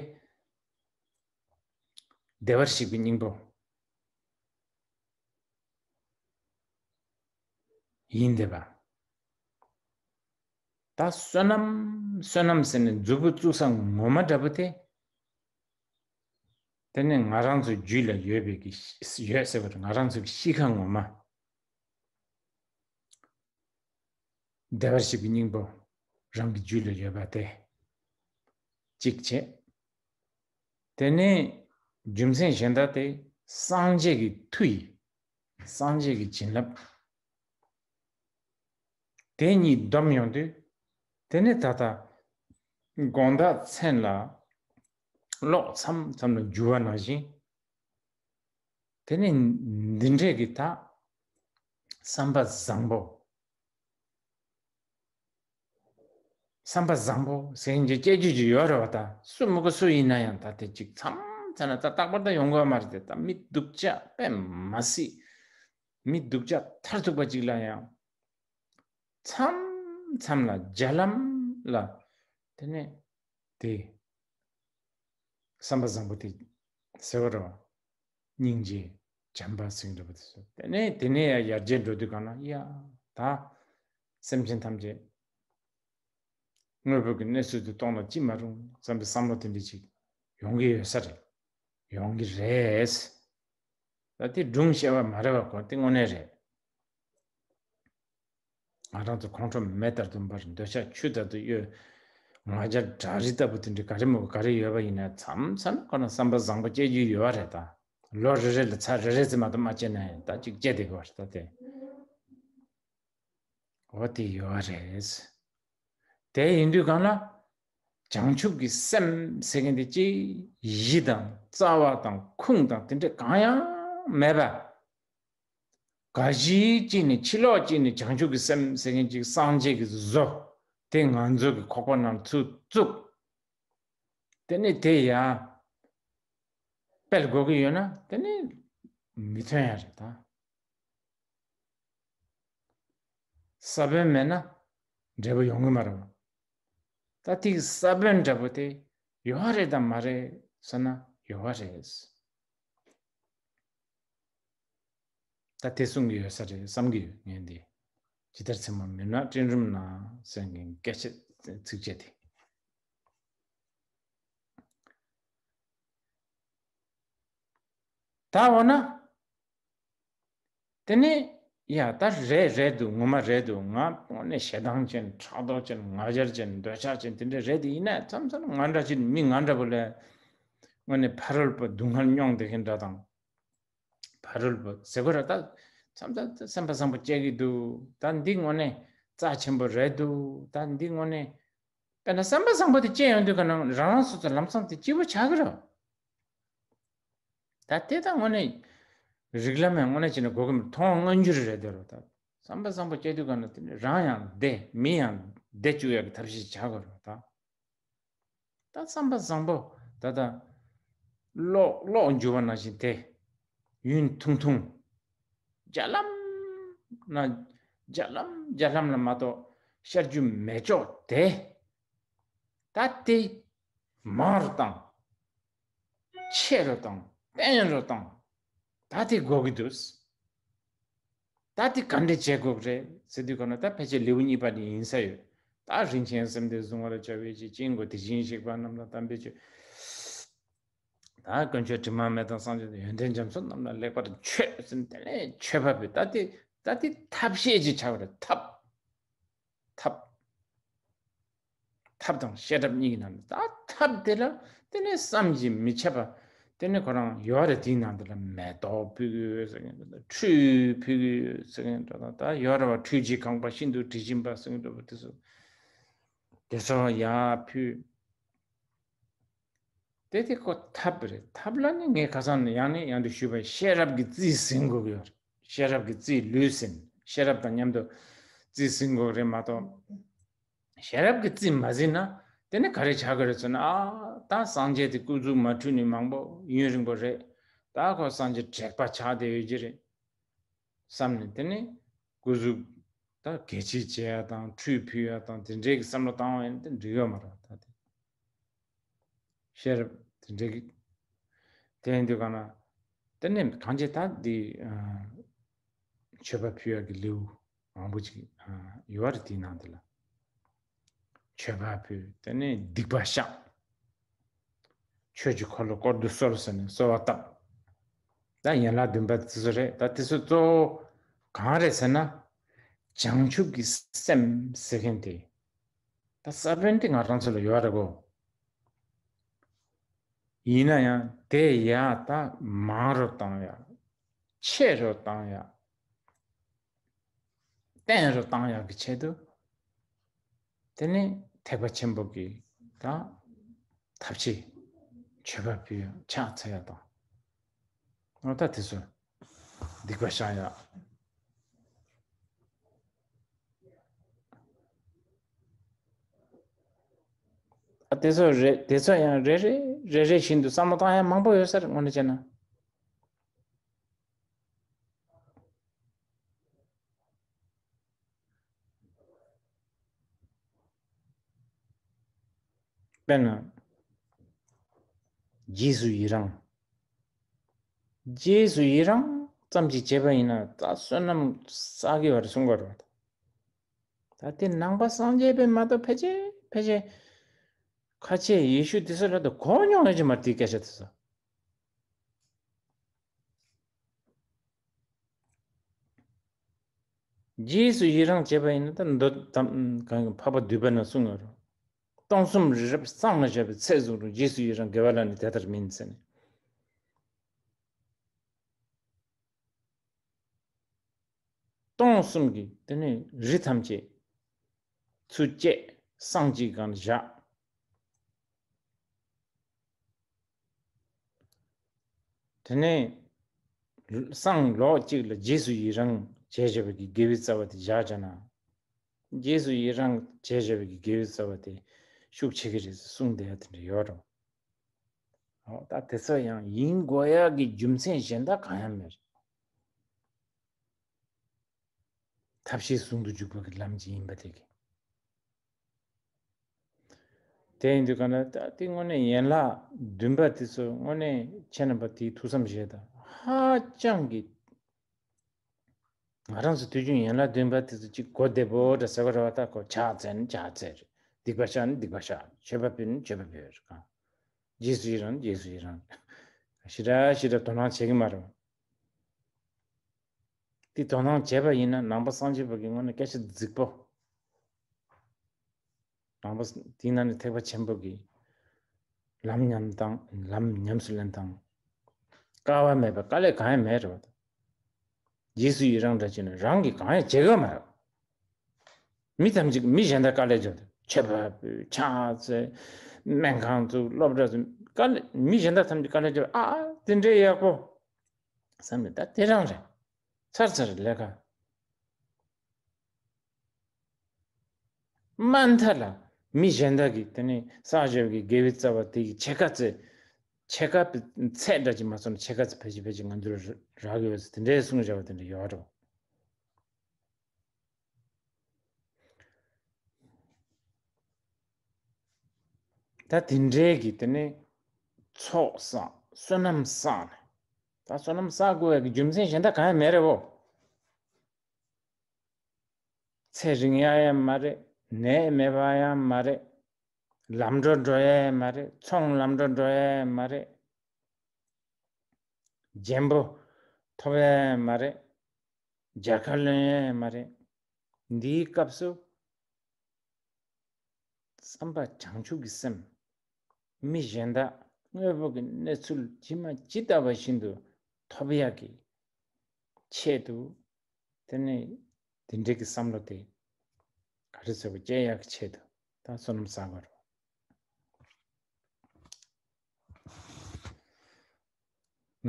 བདེ་བར་གཤེགས་པའི་སྙིང་པོ་ཡིན་བསྡད་པ། ད་བསོད་ནམས་བསོད་ནམས་ཟེར་ནས་མཛུབ་གུ་བཙུགས་ས་ངོ་མ་འདྲ་པོ་དེ། དེ་ནི་ང་རང་ཚོའི་རྒྱུད་ལ་ཡོད་པའི་གི་ཡོད་ཟེར་བ་རེད། ང་རང་ཚོའི་གཤིས་ཀ་ངོ་མ། བདེ་བར་གཤེགས་པའི་སྙིང་པོ་རང་གི་རྒྱུད་ལ་ཡོད་པ་དེ་གཅིག་བྱས། དེ་ནས་རྒྱུ་མཚན་གཞན་དག་དེ་སངས་རྒྱས་ཀྱི་མཐུ་ཡིས། སངས་རྒྱས་ཀྱི་བྱིན་རླབས་དེ་གཉིས་བསྡོམས་ཡོང་དུས། དེ་ནས་ད་ལྟ་དགོང་དག་མཚན་ལ་གློག་མཚམས་མཚམས་ལ་འགྱུ་བ་ནང་བཞིན། དེ་ནས་འདི་འདྲས་ཀྱི་ད་བསམ་པ་བཟང་པོ། བསམ་པ་བཟང་པོ་ཟེར་མཁན་གྱི་སྐྱེ་རྒྱུ་ཅིག་ཡོད་རེད་བ་ད། སུ་མི་དགོས་སུ་ཡིན་ན་ཡང་ད་དེ་ཅིག་མཚམས་མཚམས་ན་ད་རྟག་པར་ད་ཡོང་གི་ཡོད་མ་རེད་དེ། ད་མི་སྡུག་ཅག་དཔེ་མ་སྲིད། མི་སྡུག་ཅག་མཐར་ཐུག་པ་ཅིག་ལ་ཡང་མཚམས་མཚམས་ལ་རྒྱ་ལམ་ལ་དེ་ནས་དེ་བསམ་པ་བཟང་པོ་དེ་ཟེར་བ་རེད་བ། སྙིང་རྗེ། བྱམས་པ་ཟེར་འདྲ་པོ་དེ་ཚོ། དེ་ནས་དེ་ནས་ཡར་རྒྱས་འགྲོ་དུས་གང་ན་ཡ། ད་སེམས་ཅན་ཐམས་ཅད་དངོས་པོ་གི་གནས་ཚུལ་དུ་གཏོང་ན་ཅི་མ་རུང་བསམ་པའི་བསམ་བློ་དེ་འདྲ་ཅིག་ཡོང་གི་ཡོད་ས་རེད། ཡོང་གི་རེད། ད་དེ་སྒྲུང་བཤད་པ་མ་རེད་བ་གོ། དེ་དངོས་གནས་རེད། ང་རང་ཚོ་ཁོང་ཁྲོ་མེ་ལྟར་དུ་འབར། འདོད་ཆགས་ཆུ་ལྟར་དུ་གཡོ། ང་རྒྱལ་བྲག་རི་ལྟ་བུ་དེ་འདྲ་ག་རེ་མོ་ག་རེ་ཡོད་པ་ཡིན་ན་མཚམས་མཚམས་ཁོ་ན་བསམ་པ་བཟང་པོ་སྐྱེ་རྒྱུ་ཡོད་པ་རེད་ད། ལོ་རེ་རེ་ལ་ཚར་རེ་རེ་ཙམ་མ་གཏོགས་མ་སྐྱེ་ན་ཡང་ད་ཅིག་སྐྱེ་བསྡད་དགོས་པ་རེད་ད་དེ། འོ་དེ་ཡོད་པ་རེད། དེ་ཡིན་དུས་གང་ལ། བྱང་ཆུབ་ཀྱི་སེམས་ཟེར་མཁན་དེ་ཅིག་གཞི་དང་རྩ་བ་དང་ཁུངས་དང་དེ་འདྲ་གང་ཡང་མེད་པ། ག་གཞི་གཅིག་ནས་ཕྱི་ལོགས་གཅིག་ནས་བྱང་ཆུབ་ཀྱི་སེམས་ཟེར་མཁན་གཅིག་སངས་རྒྱས་ཀྱི་བཟོ་དེ་ང་ཚོ་གི་ཁོག་པ་ནང་ཚུར་བཙུགས། དེ་ནས་དེ་ཡང་སྤེལ་དགོས་ཀྱི་ཡོད་ན་དེ་ནས་མི་ཐོན་ཡ་རེད་ད། ས་བོན་མེད་ན་འབྲས་བུ་ཡོང་གི་མ་རེད་བ། ད་དེ་གི་ས་བོན་འདྲ་པོ་དེ་ཡོད་རེད་དམ་མ་རེད་ཟེར་ན་ཡོད་རེད། ད་དེ་གསུང་གི་ཡོད་ས་རེད་བསམ་གྱི་ཡོད་ངས་འདི། ཇི་ལྟར་མཚན་མོ་མུན་ནག་སྤྲིན་རུམ་ན་ཟེར་མཁན་སྐད་ཆ་ཚིགས་བཅད་དེ། ད་འོ་ན། དེ་ནས་ ཡ་ད་རེད་རེད་འདུག་ངོ་མ་རེད་འདུག་ང་དངོས་གནས་ཞེ་སྡང་ཅན་ཕྲག་དོག་ཅན་ང་རྒྱལ་ཅན་འདོད་ཆགས་ཅན་དེ་འདྲ་རེད་དེ། ཡིན་ན་མཚམས་མཚམས་ང་འདྲ་ཅིག་མི་ང་འདྲ་པོ་ལ་དངོས་གནས་ཕ་རོལ་པོ་སྡུག་བསྔལ་མྱོང་བསྡད་མཁན་འདྲ་དང་། ཕ་རོལ་པོ་ཟེར་དགོས་ར། ད་མཚམས་མཚམས་སེམས་པ་བཟང་པོ་སྐྱེ་གི་འདུག་ད་འདི་དངོས་གནས་རྩ་ཆེན་པོ་རེད་འདུག་ད་འདི་དངོས་གནས། དཔེར་ན་བསམ་པ་བཟང་པོ་དེ་སྐྱེ་ཡོང་དུས་ག་ན་རང་རང་སོ་སོ་ལམ་སང་དེ་སྐྱིད་པོ་ཆགས་ཀྱི་རེད། ད་དེ་ད་དངོས་གནས་རིགས་ལམ་ཡང་དངོས་གནས་བྱས་ན་གོ་གི་མི་མཐོང་མངོན་གྱུར་རེད་དེ་རོ། ད་བསམ་པ་བཟང་པོ་སྐྱེ་དུས་ག་ན་དེ་ནི་རང་ཡང་བདེ་མི་ཡང་བདེ་བཅུག་ཡག་གི་ཐབས་ཤེས་བྱ་དགོས་རེད། ད་ད་བསམ་པ་བཟང་པོ་ད་ད་གློག་གློག་འགྱུ་བ་ནང་བཞིན་དེ་ཡུན་ཐུང་ཐུང་། རྒྱ་ལམ་ན་རྒྱ་ལམ་རྒྱ་ལམ་ལ་མ་གཏོགས་ཤར་རྒྱུ་མེད་ཅོག་དེ། ད་དེ་མང་རུ་བཏང་། ཆེ་རུ་བཏང་། བརྟན་རུ་བཏང་། ད་དེ་དགོས་ཀྱི་འདུག་ད་དེ་ག་འདྲ་བྱེད་དགོས་རེད་ཟེར་དུས་ག་ན་ད་ཕལ་ཆེར་ལེའུ་གཉིས་པ་དེ་ཡིན་ས་ཡོད། ད་རིན་ཆེན་སེམས་དེ་གཟུང་བར་བྱ་བའི་ཕྱིར། སྐྱེ་འགོ་དེ་བཞིན་གཤེགས་པ་རྣམས་ལ་དམ་པའི་ཆོས། ད་དཀོན་མཆོག་དྲི་མ་མེད་དང་སངས་རྒྱས་དང་ཡོན་ཏན་རྒྱ་མཚོ་རྣམས་ལ་ལེགས་པར་མཆོད་ཟེར་ནས་དེ་ནས་མཆོད་པ་ཕུལ། ད་དེ་ད་དེ་ཐབས་ཤེས་ཅིག་ཆགས་པ་རེད། ཐབས། ཐབས། ཐབས་དང་བཤད་ཐབས་གཉིས་ཀྱི་ནང་ནས་ད་ཐབས་དེ་ལ་དེ་ནས་བསམ་གྱིས་མི་ཁྱབ་པ། དེ་ནས་ཁོ་རང་ཡོད་རེད། དེའི་ནང་དེ་ལ་མེ་ཏོག་ཕུལ་གྱི་ཡོད་ཟེར་མཁན་དང་། ཁྲུས་ཕུལ་གྱི་ཡོད་ཟེར་མཁན་འདྲ་དང་། ད་ཡོད་རེད་བ། ཁྲུས་ཀྱི་ཁང་པ་ཤིན་ཏུ་དྲི་ཞིམ་པ་ཟེར་མཁན་འདྲ་བ་དེ་ཚོ་དེ་ཚོ་ཡར་ཕུལ། དེ་དེ་ཁོ་ཐབས་རེད། ཐབས་ལ་ནི་ངས་ཁ་སང་ནས་ཡང་ནས་ཡང་དུ་ཞུས་པ། ཤེས་རབ་ཀྱི་རྩིས་ཟིན་དགོས་ཀྱི་ཡོད་རེད། ཤེས་རབ་ཀྱི་རྩིས་ལུས་ཟིན། ཤེས་རབ་དང་མཉམ་དུ་རྩིས་ཟིན་དགོས་རེད་མ་གཏོགས། ཤེས་རབ་ཀྱི་རྩིས་མ་ཟིན་ན་དེ་ནི་ག་རེ་ཆགས་ཀྱི་རེད་ཟེར་ན། ཨ་ད་སངས་རྒྱས་དེ་སྐུ་གཟུགས་མ་འཁྲུས་ནས་མང་པོ་ཡུན་རིང་པོ་རེད། ད་ཁོ་སངས་རྒྱས་དྲེགས་པ་ཆགས་བསྡད་ཡོད་ཀྱི་རེད་བསམ་ནས། དེ་ནི་སྐུ་གཟུགས་ད་གད་ཕྱིས་བྱེད་ཡ་དང་ཁྲུས་ཕུལ་ཡ་དང་དེ་འདྲའི་གི་བསམ་བློ་བཏང་བ་ཡིན་ན་དེ་འགྲིག་ཡོད་མ་རེད། ད་དེ་ཤེས་རབ་དེ་འདྲའི་གི་དེ་ཡིན་དུས་ག་ན་དེ་ནི་གང་ཅི་ད་འདི་ཨ་མཆོད་པ་ཕུལ་ཡ་གི་ལེའུ་མང་པོ་ཅིག་ཨ་ཡོད་རེད། དེའི་ནང་དེ་ལ། མཆོད་པ་ཕུལ། དེ་ནས་སྡིག་པ་བཤགས། ཆོས་ཀྱི་འཁོར་ལོ་བསྐོར་དུ་གསོལ་ཟེར་ནས་གསོལ་བ་བཏབ། ད་ཡན་ལག་བདུན་པ་དེ་ཚོ་རེད། ད་དེ་ཚོ་གཙོ་བོ་གང་རེད་ཟེར་ན། བྱང་ཆུབ་ཀྱི་སེམས་ཟེར་མཁན་དེ། ད་ས་བོན་དེ་ང་རང་ཚོ་ལ་ཡོད་རེད་གོ། ཡིན་ན་ཡང་དེ་ཡར་ད་མང་རུ་བཏང་ཡ། ཆེ་རུ་བཏང་ཡ། བརྟན་རུ་བཏང་ཡག་གི་ཆེད་དུ། དེ་ནས་ཐེག་པ་ཆེན་པོ་གི་ད་ཐབས་ཤེས་མཆོད་པ་ཕུལ་ཡ། ཕྱག་འཚལ་ཡ་དང་། འོ་ད་དེ་ཚོ་སྡིག་པ་བཤགས་ཡ། ཨ་དེ་ཚོ་རེ་དེ་ཚོ་ཡང་རེ་རེ་རེ་རེ་བཞིན་དུ་བསམ་བློ་བཏང་ཡ་མང་པོ་ཡོད་ས་རེད། དངོས་གནས་བྱས་ན། དཔེར་ན། རྗེས་སུ་ཡི་རང་། རྗེས་སུ་ཡི་རང་ཙམ་ཞིག་བྱས་པ་ཡིན་ན་ད་བསོད་ནམས་བསགས་ཀྱི་ཡོད་རེད་གསུང་གི་ཡོད་རེད། ད་དེ་ནང་པ་སངས་རྒྱས་པས་མ་གཏོགས་ཕལ་ཆེར་ཕལ་ཆེར་ཁ་ཆེ་ཡེ་ཤུ་དེ་ཚོ་ལ་ད་གོ་མྱོང་ཡོད་ཀྱི་མ་རེད། དེའི་སྐད་ཆ་དེ་ཚོ། རྗེས་སུ་ཡི་རང་བྱས་པ་ཡིན་ན་ད་མདོ་དམ་གང་གི་འཕགས་པ་འདུས་པ་ན་གསུངས་ཡོད་རེད། སྟོང་གསུམ་རི་རབ་གཙང་ལ་བཞག་པའི་ཚད་བཟུང་རུང་། རྗེས་སུ་ཡི་རང་དགེ་བ་ལ་ནི་དེ་ལྟར་མིན་ཟེར་ནས། སྟོང་གསུམ་གྱི་དེ་ནས་རི་ཐམས་ཅད་ཚུར་བཅད། སྲང་གཅིག་སྒང་ལ་བཞག། དེ་ནས་སྲང་ལོགས་གཅིག་ལ་རྗེས་སུ་ཡི་རང་བྱས་བཞག་པའི་གི་དགེ་བའི་རྩ་བ་དེ་བཞག་བྱས་ན། རྗེས་སུ་ཡི་རང་བྱས་བཞག་པའི་གི་དགེ་བའི་རྩ་བ་དེ་ཤུགས་ཆེ་གི་རེད་གསུངས་བསྡད་ཡ་དེ་འདྲ་ཡོད་རེད། འོ་ད་དེ་ཚོ་ཡང་ཡིན་དགོས་ཡ་གི་རྒྱུ་མཚན་གཞན་དག་གང་ཡང་མེད། ཐབས་ཤེས་ཟུང་དུ་འཇུག་པ་གི་ལམ་གྱི་ཡིན་པ་དེ་གི། དེ་ཡིན་དུས་ག་ན་ད་དེ་དངོས་གནས་ཡན་ལག་བདུན་པ་དེ་ཚོ་དངོས་གནས་ཁྱེད་རྣམ་པ་དེའི་ཐུགས་བསམ་བཞེས་དང་། ཧ་ཅང་གི་ང་རང་ཚོ་དུས་རྒྱུན་ཡན་ལག་བདུན་པ་དེ་ཚོ་གཅིག་གོ་བདེ་པོ་འདྲ་ཟེར་བ་རེད་བ། ད་ཁོ་ཕྱག་འཚལ་ན་ཕྱག་འཚལ་རེད། སྡིག་པ་བཤགས་ན་སྡིག་པ་བཤགས། མཆོད་པ་ཕུལ་ན་མཆོད་པ་ཕུལ་རེད་གང་། རྗེས་སུ་ཡི་རང་ན་རྗེས་སུ་ཡི་རང་། ཞེ་དྲག་ཞེ་དྲག་དོ་སྣང་བྱེད་ཀྱི་མ་རེད། དེ་དོ་སྣང་བྱས་པ་ཡིན་ན་ནང་པ་སངས་རྒྱས་པ་གི་ངོས་ནས་སྐད་ཆ་རྫིག་པོ། ནང་པ་དེའི་ནང་ནས་ཐེག་པ་ཆེན་པོ་གི་ལམ་ཉམས་དང་ལམ་ཉམས་སུ་ལེན་དང་། དཀའ་བ་མེད་པའི་དཀའ་ལས་གང་ཡང་མེད་རེད་བ། རྗེས་སུ་ཡི་རང་འདྲ་བྱས་ན་རང་གིས་གང་ཡང་བྱེད་དགོས་མ་རེད། མི་ཐམས་ཅད་མི་གཞན་དག་དཀའ་ལས་བརྒྱབ་དུས་ཆོས་པ་ཕྱག་འཚལ། སྨན་ཁང་བཙུགས། སློབ་གྲྭ་བཙུགས། དཀའ་ལས་མི་གཞན་དག་ཐམས་ཅད་དཀའ་ལས་བརྒྱབ། ཨ་ཨ་དེ་འདྲའི་ཡག་པོ་བསམ་ནས། ད་དེ་རང་རེད། ཚར་ཚར་ལས་ཀ། མ་མཐའ་ལ་མི་གཞན་དག་གིས་དེ་ནས་ས་ཞབས་ཀྱི་དགེ་བའི་རྩ་བ་དེ་གི་ཕྱེད་ཀ་ཙམ། ཕྱེད་ཀ་པའི་ཚད་འདྲ་ཅིག་མ་སོང་ན་ཕྱེད་ཀ་ཙམ་ཕལ་ཆེར་ཕལ་ཆེར་ང་ཚོར་རག་གི་ཡོད་ཟེར་དེ་འདྲའི་གསུངས་བཞག་པ་དེ་འདྲ་ཡོད་རེད། ད་དེ་འདྲའི་གི་དེ་ནས་ཚོགས་བསགས། བསོད་ནམས་བསགས་ནས། ད་བསོད་ནམས་བསགས་དགོས་ཡ་གི་རྒྱུ་མཚན་གཞན་དག་གང་ཡང་མེད་རེད་བོ། ཚེ་རིང་ཡ་ཡང་མ་རེད། ནད་མེད་པ་ཡང་མ་རེད། ལམ་འགྲོ་འགྲོ་ཡ་ཡང་མ་རེད། ཚོང་ལམ་འགྲོ་འགྲོ་ཡ་ཡང་མ་རེད། རྒྱན་པོ་ཐོབ་ཡ་ཡང་མ་རེད། རྒྱལ་ཁ་ལོན་ཡ་ཡང་མ་རེད། འདིའི་སྐབས་སུ་བསམ་པ་བྱང་ཆུབ་ཀྱི་སེམས། མི་གཞན་དག་དངོས་པོ་གི་གནས་ཚུལ་ཇི་མ་ཇི་ལྟ་བ་བཞིན་དུ་ཐོབ་ཡག་གི་ཆེད་དུ། དེ་ནས་དེ་འདྲའི་གི་བསམ་བློ་དེ་ག་རེ་ཟེར་བ་སྐྱེ་ཡག་གི་ཆེད་དུ་ད་བསོད་ནམས་བསགས་དགོས་རེད།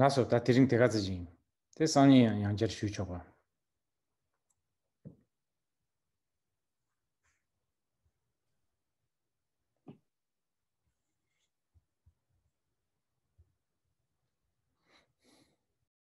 ལགས་སོ། ད་དེ་རིང་དེ་ག་ཙམ་ཞིག་ཡིན། དེ་སང་ཉིན་ཡང་ཡང་བསྐྱར་ཞུ་ཆོག་པ།